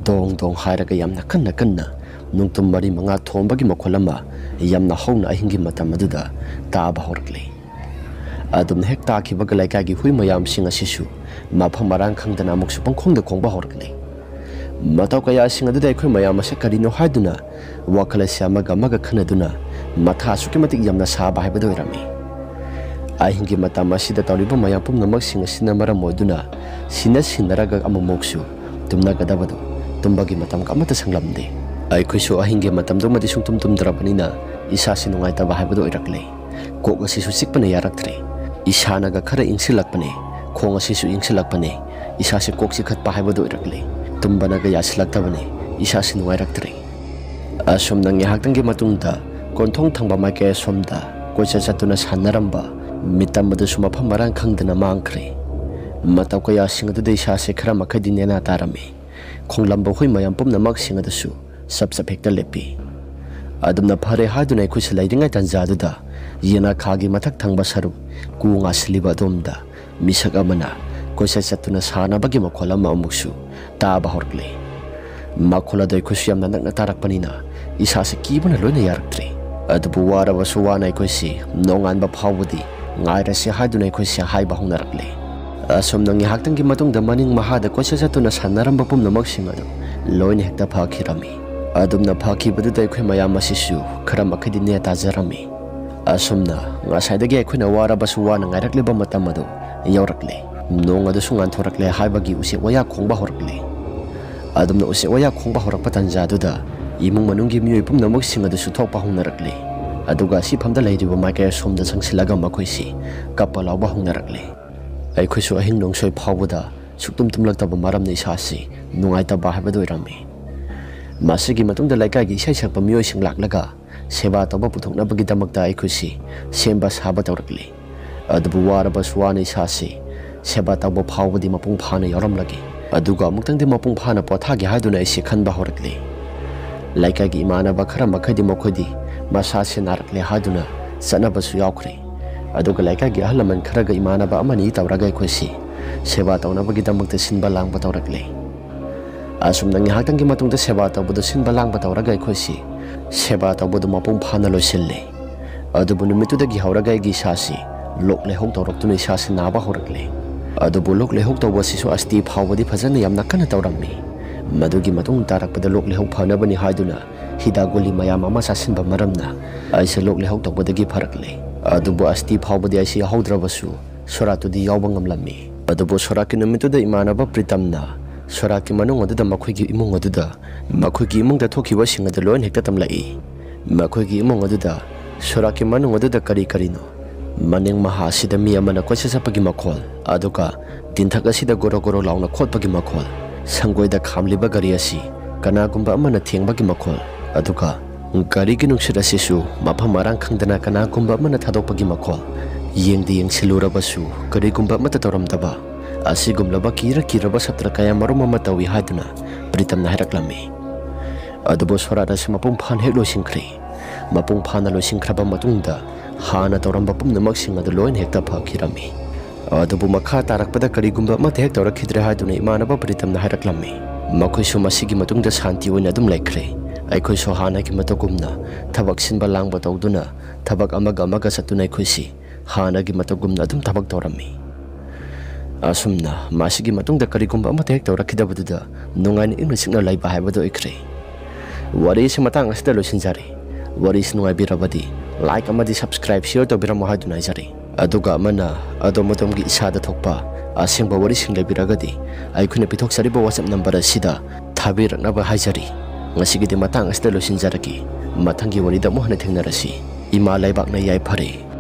ꯗꯣꯡ ꯗꯣꯡ ꯍꯥꯏꯔꯒ ꯌꯥꯝꯅ ꯀꯟꯅ ꯀꯟꯅ ꯅꯨꯡꯇꯨꯝ ꯃꯔꯤ ꯃꯉꯥ ꯊꯣꯝꯕꯒꯤ ꯃꯈꯣꯜ ꯑꯃ ꯌꯥꯝꯅ ꯍꯧꯅ ꯑꯍꯤꯡꯒꯤ ꯃꯇꯝ ꯑꯗꯨꯗ ꯇꯥꯕ ꯍꯧꯔꯛꯂꯤ꯫ ꯑꯗꯨꯝꯅ ꯍꯦꯛ ꯇꯥꯈꯤꯕꯒ ꯂꯩꯀꯥꯏꯒꯤ ꯍꯨꯏ ꯃꯌꯥꯝꯁꯤꯡ ꯑꯁꯤꯁꯨ ꯃꯐꯝ ꯃꯔꯥꯡ ꯈꯪꯗꯅ ꯑꯃꯨꯛꯁꯨ ꯄꯪꯈꯣꯡꯗ ꯈꯣꯡꯕ ꯍꯧꯔꯛꯂꯦ꯫ ꯃꯇꯧ ꯀꯌꯥꯁꯤꯡ ꯑꯗꯨꯗ ꯑꯩꯈꯣꯏ ꯃꯌꯥꯝ ꯑꯁꯤ ꯀꯔꯤꯅꯣ ꯍꯥꯏꯗꯨꯅ ꯋꯥꯈꯜ ꯑꯁꯤ ꯑꯃꯒ ꯑꯃꯒ ꯈꯟꯅꯗꯨꯅ ꯃꯊꯥ ꯑꯁꯨꯛꯀꯤ ꯃꯇꯤꯛ ꯌꯥꯝꯅ ꯁꯥꯕ ꯍꯥꯏꯕꯗꯨ ꯑꯣꯏꯔꯝꯃꯤ꯫ ꯑꯍꯤꯡꯒꯤ ꯃꯇꯝ ꯑꯁꯤꯗ ꯇꯧꯔꯤꯕ ꯃꯌꯥꯝ ꯄꯨꯝꯅꯃꯛꯁꯤꯡ ꯑꯁꯤꯅ ꯃꯔꯝ ꯑꯣꯏꯗꯨꯅ ꯁꯤꯟꯅ ꯁꯤꯟꯅꯔꯒ ꯑꯃꯨꯛꯃꯨꯛꯁꯨ ꯇꯨꯝꯅꯒꯗꯕꯗꯨ ꯇꯨꯝꯕꯒꯤ ꯃꯇꯝ ꯑꯃꯠꯇ ꯁꯪꯂꯝꯗꯦ꯫ ꯑꯩꯈꯣꯏꯁꯨ ꯑꯍꯤꯡꯒꯤ ꯃꯇꯝꯗꯨꯃꯗꯤ ꯁꯨꯡꯇꯨꯝ ꯇꯨꯝꯗ꯭ꯔꯕꯅꯤꯅ ꯏꯁꯥꯁꯤ ꯅꯨꯡꯉꯥꯏꯇꯕ ꯍꯥꯏꯕꯗꯨ ꯑꯣꯏꯔꯛꯂꯦ꯫ ꯀꯣꯛ ꯑꯁꯤꯁꯨ ꯆꯤꯛꯄꯅ ꯌꯥꯔꯛꯇ꯭ꯔꯦ꯫ ꯏꯁꯥꯅꯒ ꯈꯔ ꯏꯪꯁꯤꯜꯂꯛꯄꯅꯦ, ꯈꯣꯡ ꯑꯁꯤꯁꯨ ꯏꯪꯁꯤꯜꯂꯛꯄꯅꯦ, ꯏꯁꯥꯁꯤ ꯀꯣꯛ ꯆꯤꯛꯈꯠꯄ ꯍꯥꯏꯕꯗꯨ ꯑꯣꯏꯔꯛꯂꯦ꯫ ꯇꯨꯝꯕꯅꯒ ꯌꯥꯁꯤꯜꯂꯛꯇꯕꯅꯦ, ꯏꯁꯥꯁꯤ ꯅꯨꯡꯉꯥꯏꯔꯛꯇ꯭ꯔꯦ꯫ ꯑꯁꯨꯝꯅ ꯉꯥꯏꯍꯥꯛꯇꯪꯒꯤ ꯃꯇꯨꯡꯗ ꯀꯣꯟꯊꯣꯡ ꯊꯪꯕ ꯃꯥꯏꯀꯩ ꯑꯁꯣꯝꯗ ꯀꯣꯏꯆꯠ ꯆꯠꯇꯨꯅ ꯁꯥꯟꯅꯔꯝꯕ ꯃꯤꯇꯝ ꯑꯗꯨꯁꯨ ꯃꯐꯝ ꯃꯔꯥꯡ ꯈꯪꯗꯅ ꯃꯥꯡꯈ꯭ꯔꯦ꯫ ꯃꯇꯧ ꯀꯌꯥꯁꯤꯡ ꯑꯗꯨꯗ ꯏꯁꯥꯁꯦ ꯈꯔ ꯃꯈꯩꯗꯤ ꯅꯦꯅꯥ ꯇꯥꯔꯝꯃꯤ꯫ ꯈꯣꯡꯂꯝꯕ ꯍꯨꯏ ꯃꯌꯥꯝ ꯄꯨꯝꯅꯃꯛꯁꯤꯡ ꯑꯗꯨꯁꯨ ꯆꯞ ꯆꯞ ꯍꯦꯛꯇ ꯂꯦꯞꯄꯤ꯫ ꯑꯗꯨꯝꯅ ꯐꯔꯦ ꯍꯥꯏꯗꯨꯅ ꯑꯩꯈꯣꯏꯁꯨ ꯂꯩꯔꯤꯉꯩ ꯇꯥꯟꯖꯥꯗꯨꯗ ꯌꯦꯅꯈꯥꯒꯤ ꯃꯊꯛ ꯊꯪꯕ ꯁꯔꯨꯛ ꯀꯨ ꯉꯥꯁꯤꯜꯂꯤꯕ ꯑꯗꯣꯝꯗ ꯃꯤꯁꯛ ꯑꯃꯅ ꯀꯣꯏꯆꯠ ꯆꯠꯇꯨꯅ ꯁꯥꯟꯅꯕꯒꯤ ꯃꯈꯣꯜ ꯑꯃ ꯑꯃꯨꯛꯁꯨ ꯇꯥꯕ ꯍꯧꯔꯛꯂꯦ꯫ ꯃꯈꯣꯜ ꯑꯗꯨ ꯑꯩꯈꯣꯏꯁꯨ ꯌꯥꯝꯅ ꯅꯛꯅ ꯇꯥꯔꯛꯄꯅꯤꯅ ꯏꯁꯥꯁꯤ ꯀꯤꯕꯅ ꯂꯣꯏꯅ ꯌꯥꯔꯛꯇ꯭ꯔꯦ꯫ ꯑꯗꯨꯕꯨ ꯋꯥꯔꯕꯁꯨ ꯋꯥꯅ ꯑꯩꯈꯣꯏꯁꯤ ꯅꯣꯡꯉꯥꯟꯕ ꯐꯥꯎꯕꯗꯤ ꯉꯥꯏꯔꯁꯤ ꯍꯥꯏꯗꯨꯅ ꯑꯩꯈꯣꯏꯁꯤ ꯍꯥꯏꯕ ꯍꯧꯅꯔꯛꯂꯦ꯫ ꯑꯁꯨꯝꯅ ꯉꯥꯏꯍꯥꯛꯇꯪꯒꯤ ꯃꯇꯨꯡꯗ ꯃꯅꯤꯡ ꯃꯍꯥꯗ ꯀꯣꯏꯆꯠ ꯆꯠꯇꯨꯅ ꯁꯥꯟꯅꯔꯝꯕ ꯄꯨꯝꯅꯃꯛꯁꯤꯡ ꯑꯗꯨ ꯂꯣꯏꯅ ꯍꯦꯛꯇ ꯐꯈꯤꯔꯝꯃꯤ꯫ ꯑꯗꯨꯝꯅ ꯐꯈꯤꯕꯗꯨꯗ ꯑꯩꯈꯣꯏ ꯃꯌꯥꯝ ꯑꯁꯤꯁꯨ ꯈꯔ ꯃꯈꯩꯗꯤ ꯅꯦ ꯇꯥꯖꯔꯝꯃꯤ꯫ ꯑꯁꯨꯝꯅ ꯉꯁꯥꯏꯗꯒꯤ ꯑꯩꯈꯣꯏꯅ ꯋꯥꯔꯕꯁꯨ ꯋꯥꯅ ꯉꯥꯏꯔꯛꯂꯤꯕ ꯃꯇꯝ ꯑꯗꯨ ꯌꯧꯔꯛꯂꯦ꯫ ꯅꯣꯡ ꯑꯗꯨꯁꯨ ꯉꯥꯟꯊꯣꯔꯛꯂꯦ ꯍꯥꯏꯕꯒꯤ ꯎꯆꯦꯛ ꯋꯥꯌꯥ ꯈꯣꯡꯕ ꯍꯧꯔꯛꯂꯦ꯫ ꯑꯗꯨꯝꯅ ꯎꯆꯦꯛ ꯋꯥꯌꯥ ꯈꯣꯡꯕ ꯍꯧꯔꯛꯄ ꯇꯥꯟꯖꯥꯗꯨꯗ ꯏꯃꯨꯡ ꯃꯅꯨꯡꯒꯤ ꯃꯤꯑꯣꯏ ꯄꯨꯝꯅꯃꯛꯁꯤꯡ ꯑꯗꯨꯁꯨ ꯊꯣꯛꯄ ꯍꯧꯅꯔꯛꯂꯦ꯫ ꯑꯗꯨꯒ ꯑꯁꯤꯐꯝꯗ ꯂꯩꯔꯤꯕ ꯃꯥꯏꯀꯩ ꯑꯁꯣꯝꯗ ꯆꯪꯁꯤꯜꯂꯒ ꯃꯈꯣꯏꯁꯤ ꯀꯞꯄ ꯂꯥꯎꯕ ꯍꯧꯅꯔꯛꯂꯦ꯫ ꯑꯩꯈꯣꯏꯁꯨ ꯑꯍꯤꯡ ꯅꯣꯡꯁꯣꯏ ꯐꯥꯎꯕꯗ ꯁꯨꯛꯇꯨꯝ ꯇꯨꯝꯂꯛꯇꯕ ꯃꯔꯝꯅ ꯏꯁꯥꯁꯤ ꯅꯨꯡꯉꯥꯏꯇꯕ ꯍꯥꯏꯕꯗꯨ ꯑꯣꯏꯔꯝꯃꯤ꯫ ꯃꯁꯤꯒꯤ ꯃꯇꯨꯡꯗ ꯂꯩꯀꯥꯏꯒꯤ ꯏꯁꯩ ꯁꯛꯄ ꯃꯤꯑꯣꯏꯁꯤꯡ ꯂꯥꯛꯂꯒ ꯁꯦꯕꯥ ꯇꯧꯕ ꯄꯨꯊꯣꯛꯅꯕꯒꯤꯗꯃꯛꯇ ꯑꯩꯈꯣꯏꯁꯤ ꯁꯦꯝꯕ ꯁꯥꯕ ꯇꯧꯔꯛꯂꯤ꯫ ꯑꯗꯨꯕꯨ ꯋꯥꯔꯕꯁꯨ ꯋꯥꯅ ꯏꯁꯥꯁꯤ ꯁꯦꯕꯥ ꯇꯧꯕ ꯐꯥꯎꯕꯗꯤ ꯃꯄꯨꯡ ꯐꯥꯅ ꯌꯥꯎꯔꯝꯂꯒꯦ꯫ ꯑꯗꯨꯒ ꯑꯃꯨꯛꯇꯪꯗꯤ ꯃꯄꯨꯡ ꯐꯥꯅ ꯄꯣꯊꯥꯒꯦ ꯍꯥꯏꯗꯨꯅ ꯑꯩꯁꯤ ꯈꯟꯕ ꯍꯧꯔꯛꯂꯤ꯫ ꯂꯩꯀꯥꯏꯒꯤ ꯏꯃꯥꯟꯅꯕ ꯈꯔ ꯃꯈꯩꯗꯤ ꯃꯈꯣꯏꯗꯤ ꯃꯁꯥꯁꯦ ꯅꯥꯔꯛꯂꯦ ꯍꯥꯏꯗꯨꯅ ꯆꯠꯅꯕꯁꯨ ꯌꯥꯎꯈ꯭ꯔꯦ꯫ ꯑꯗꯨꯒ ꯂꯩꯀꯥꯏꯒꯤ ꯑꯍꯜ ꯂꯃꯟ ꯈꯔꯒ ꯏꯃꯥꯟꯅꯕ ꯑꯃꯅꯤ ꯇꯧꯔꯒ ꯑꯩꯈꯣꯏꯁꯤ ꯁꯦꯕꯥ ꯇꯧꯅꯕꯒꯤꯗꯃꯛꯇ ꯁꯤꯟꯕ ꯂꯥꯡꯕ ꯇꯧꯔꯛꯂꯦ꯫ ꯑꯁꯨꯝꯅ ꯉꯥꯏꯍꯥꯛꯇꯪꯒꯤ ꯃꯇꯨꯡꯗ ꯁꯦꯕꯥ ꯇꯧꯕꯗꯨ ꯁꯤꯟꯕ ꯂꯥꯡꯕ ꯇꯧꯔꯒ ꯑꯩꯈꯣꯏꯁꯤ ꯁꯦꯕꯥ ꯇꯧꯕꯗꯨ ꯃꯄꯨꯡ ꯐꯥꯅ ꯂꯣꯏꯁꯤꯜꯂꯤ꯫ ꯑꯗꯨꯕꯨ ꯅꯨꯃꯤꯠꯇꯨꯗꯒꯤ ꯍꯧꯔꯒ ꯑꯩꯒꯤ ꯏꯁꯥꯁꯤ ꯂꯣꯛ ꯂꯥꯏꯍꯧ ꯇꯧꯔꯛꯇꯨꯅ ꯏꯁꯥꯁꯤ ꯅꯥꯕ ꯍꯧꯔꯛꯂꯦ꯫ ꯑꯗꯨꯕꯨ ꯂꯣꯛ ꯂꯥꯏꯍꯧ ꯇꯧꯕ ꯑꯁꯤꯁꯨ ꯑꯁꯇꯤ ꯐꯥꯎꯕꯗꯤ ꯐꯖꯅ ꯌꯥꯝꯅ ꯀꯟꯅ ꯇꯧꯔꯝꯃꯤ꯫ ꯃꯗꯨꯒꯤ ꯃꯇꯨꯡ ꯇꯥꯔꯛꯄꯗ ꯂꯣꯛ ꯂꯥꯏꯍꯧ ꯐꯅꯕꯅꯤ ꯍꯥꯏꯗꯨꯅ ꯍꯤꯗꯥꯛ ꯒꯨꯂꯤ ꯃꯌꯥꯝ ꯑꯃ ꯆꯥꯁꯤꯟꯕ ꯃꯔꯝꯅ ꯑꯩꯁꯦ ꯂꯣꯛ ꯂꯥꯏꯍꯧ ꯇꯧꯕꯗꯒꯤ ꯐꯔꯛꯂꯦ꯫ ꯑꯗꯨꯕꯨ ꯑꯁꯇꯤ ꯐꯥꯎꯕꯗꯤ ꯑꯩꯁꯦ ꯌꯥꯍꯧꯗ꯭ꯔꯕꯁꯨ ꯁꯣꯔꯥꯠꯇꯨꯗꯤ ꯌꯥꯎꯕ ꯉꯝꯂꯝꯃꯤ꯫ ꯑꯗꯨꯕꯨ ꯁꯣꯔꯥꯠꯀꯤ ꯅꯨꯃꯤꯠꯇꯨꯗ ꯏꯃꯥꯟꯅꯕ ꯄ꯭ꯔꯤꯇꯝꯅ ꯁꯣꯔꯥꯠꯀꯤ ꯃꯅꯨꯡ ꯑꯗꯨꯗ ꯃꯈꯣꯏꯒꯤ ꯏꯃꯨꯡ ꯑꯗꯨꯗ, ꯃꯈꯣꯏꯒꯤ ꯏꯃꯨꯡꯗ ꯊꯣꯛꯈꯤꯕꯁꯤꯡ ꯑꯗꯨ ꯂꯣꯏꯅ ꯍꯦꯛꯇ ꯇꯝꯂꯛꯏ꯫ ꯃꯈꯣꯏꯒꯤ ꯏꯃꯨꯡ ꯑꯗꯨꯗ, ꯁꯣꯔꯥꯠꯀꯤ ꯃꯅꯨꯡ ꯑꯗꯨꯗ ꯀꯔꯤ ꯀꯔꯤꯅꯣ, ꯃꯅꯤꯡ ꯃꯍꯥ ꯑꯁꯤꯗ ꯃꯤ ꯑꯃꯅ ꯀꯣꯏꯆꯠ ꯆꯠꯄꯒꯤ ꯃꯈꯣꯜ, ꯑꯗꯨꯒ ꯇꯤꯟꯊꯛ ꯑꯁꯤꯗ ꯒꯣꯔꯣ ꯒꯣꯔꯣ ꯂꯥꯎꯅ ꯈꯣꯠꯄꯒꯤ ꯃꯈꯣꯜ, ꯁꯪꯒꯣꯏꯗ ꯈꯥꯝꯂꯤꯕ ꯒꯥꯔꯤ ꯑꯁꯤ ꯀꯅꯥꯒꯨꯝꯕ ꯑꯃꯅ ꯊꯦꯡꯕꯒꯤ ꯃꯈꯣꯜ, ꯑꯗꯨꯒ ꯒꯥꯔꯤꯒꯤ ꯅꯨꯡꯁꯤꯠ ꯑꯁꯤꯁꯨ ꯃꯐꯝ ꯃꯔꯥꯡ ꯈꯪꯗꯅ ꯀꯅꯥꯒꯨꯝꯕ ꯑꯃꯅ ꯊꯥꯗꯣꯛꯄꯒꯤ ꯃꯈꯣꯜ, ꯌꯦꯡꯗꯤ ꯌꯦꯡꯁꯤꯜꯂꯨꯔꯕꯁꯨ ꯀꯔꯤꯒꯨꯝꯕ ꯑꯃꯠꯇ ꯇꯧꯔꯝꯗꯕ, ꯑꯁꯤꯒꯨꯝꯂꯕ ꯀꯤꯔ ꯀꯤꯔꯕ ꯁꯞꯇ꯭ꯔ ꯀꯌꯥ ꯃꯔꯨꯝ ꯑꯃ ꯇꯧꯏ ꯍꯥꯏꯗꯨꯅ ꯄ꯭ꯔꯤꯇꯝꯅ ꯍꯥꯏꯔꯛꯂꯝꯃꯤ꯫ ꯑꯗꯨꯕꯨ ꯁꯣꯔꯥꯠ ꯑꯁꯤ ꯃꯄꯨꯡ ꯐꯥꯅ ꯍꯦꯛ ꯂꯣꯏꯁꯤꯟꯈ꯭ꯔꯦ꯫ ꯃꯄꯨꯡ ꯐꯥꯅ ꯂꯣꯏꯁꯤꯟꯈ꯭ꯔꯕ ꯃꯇꯨꯡꯗ ꯍꯥꯟꯅ ꯇꯧꯔꯝꯕ ꯄꯨꯝꯅꯃꯛꯁꯤꯡ ꯑꯗꯨ ꯂꯣꯏꯅ ꯍꯦꯛꯇ ꯐꯈꯤꯔꯝꯃꯤ꯫ ꯑꯗꯨꯕꯨ ꯃꯈꯥ ꯇꯥꯔꯛꯄꯗ ꯀꯔꯤꯒꯨꯝꯕ ꯑꯃꯠꯇ ꯍꯦꯛ ꯇꯧꯔꯛꯈꯤꯗ꯭ꯔꯦ ꯍꯥꯏꯗꯨꯅ ꯏꯃꯥꯟꯅꯕ ꯄ꯭ꯔꯤꯇꯝꯅ ꯍꯥꯏꯔꯛꯂꯝꯃꯤ꯫ ꯃꯈꯣꯏꯁꯨ ꯃꯁꯤꯒꯤ ꯃꯇꯨꯡꯗ ꯁꯥꯟꯇꯤ ꯑꯣꯏꯅ ꯑꯗꯨꯝ ꯂꯩꯈ꯭ꯔꯦ꯫ ꯑꯩꯈꯣꯏꯁꯨ ꯍꯥꯟꯅꯒꯤ ꯃꯇꯧꯒꯨꯝꯅ ꯊꯕꯛ ꯁꯤꯟꯕ ꯂꯥꯡꯕ ꯇꯧꯗꯨꯅ ꯊꯕꯛ ꯑꯃꯒ ꯑꯃꯒ ꯆꯠꯇꯨꯅ ꯑꯩꯈꯣꯏꯁꯤ ꯍꯥꯟꯅꯒꯤ ꯃꯇꯧꯒꯨꯝꯅ ꯑꯗꯨꯝ ꯊꯕꯛ ꯇꯧꯔꯝꯃꯤ꯫ ꯑꯁꯨꯝꯅ ꯃꯁꯤꯒꯤ ꯃꯇꯨꯡꯗ ꯀꯔꯤꯒꯨꯝꯕ ꯑꯃꯠꯇ ꯍꯦꯛ ꯇꯧꯔꯛꯈꯤꯗꯕꯗꯨꯗ ꯅꯨꯡꯉꯥꯏꯅ ꯏꯪꯅ ꯆꯤꯛꯅ ꯂꯩꯕ ꯍꯥꯏꯕꯗꯨ ꯑꯣꯏꯈ꯭ꯔꯦ꯫ ꯋꯥꯔꯤꯁꯤ ꯃꯇꯥꯡ ꯑꯁꯤꯗ ꯂꯣꯏꯁꯤꯟꯖꯔꯦ꯫ ꯋꯥꯔꯤꯁꯤ ꯅꯨꯡꯉꯥꯏꯕꯤꯔꯕꯗꯤ like ꯑꯃꯗꯤ subscribe, share ꯇꯧꯕꯤꯔꯝꯃꯣ ꯍꯥꯏꯗꯨꯅ ꯍꯥꯏꯖꯔꯤ꯫ ꯑꯗꯨꯒ ꯑꯃꯅ ꯑꯗꯣꯝ ꯑꯗꯣꯝꯒꯤ ꯏꯁꯥꯗ ꯊꯣꯛꯄ ꯑꯁꯦꯡꯕ ꯋꯥꯔꯤꯁꯤꯡ ꯂꯩꯕꯤꯔꯒꯗꯤ ꯑꯩꯈꯣꯏꯅ ꯄꯤꯊꯣꯛꯆꯔꯤꯕ WhatsApp number ꯑꯁꯤꯗ ꯊꯥꯕꯤꯔꯛꯅꯕ ꯍꯥꯏꯖꯔꯤ꯫ ꯉꯁꯤꯒꯤꯗꯤ ꯃꯇꯥꯡ ꯑꯁꯤꯗ ꯂꯣꯏꯁꯤꯟꯖꯔꯒꯦ꯫ ꯃꯊꯪꯒꯤ ꯋꯥꯔꯤꯗ ꯑꯃꯨꯛ ꯍꯟꯅ ꯊꯦꯡꯅꯔꯁꯤ꯫ ꯏꯃꯥ ꯂꯩꯕꯥꯛꯅ ꯌꯥꯏꯐꯔꯦ꯫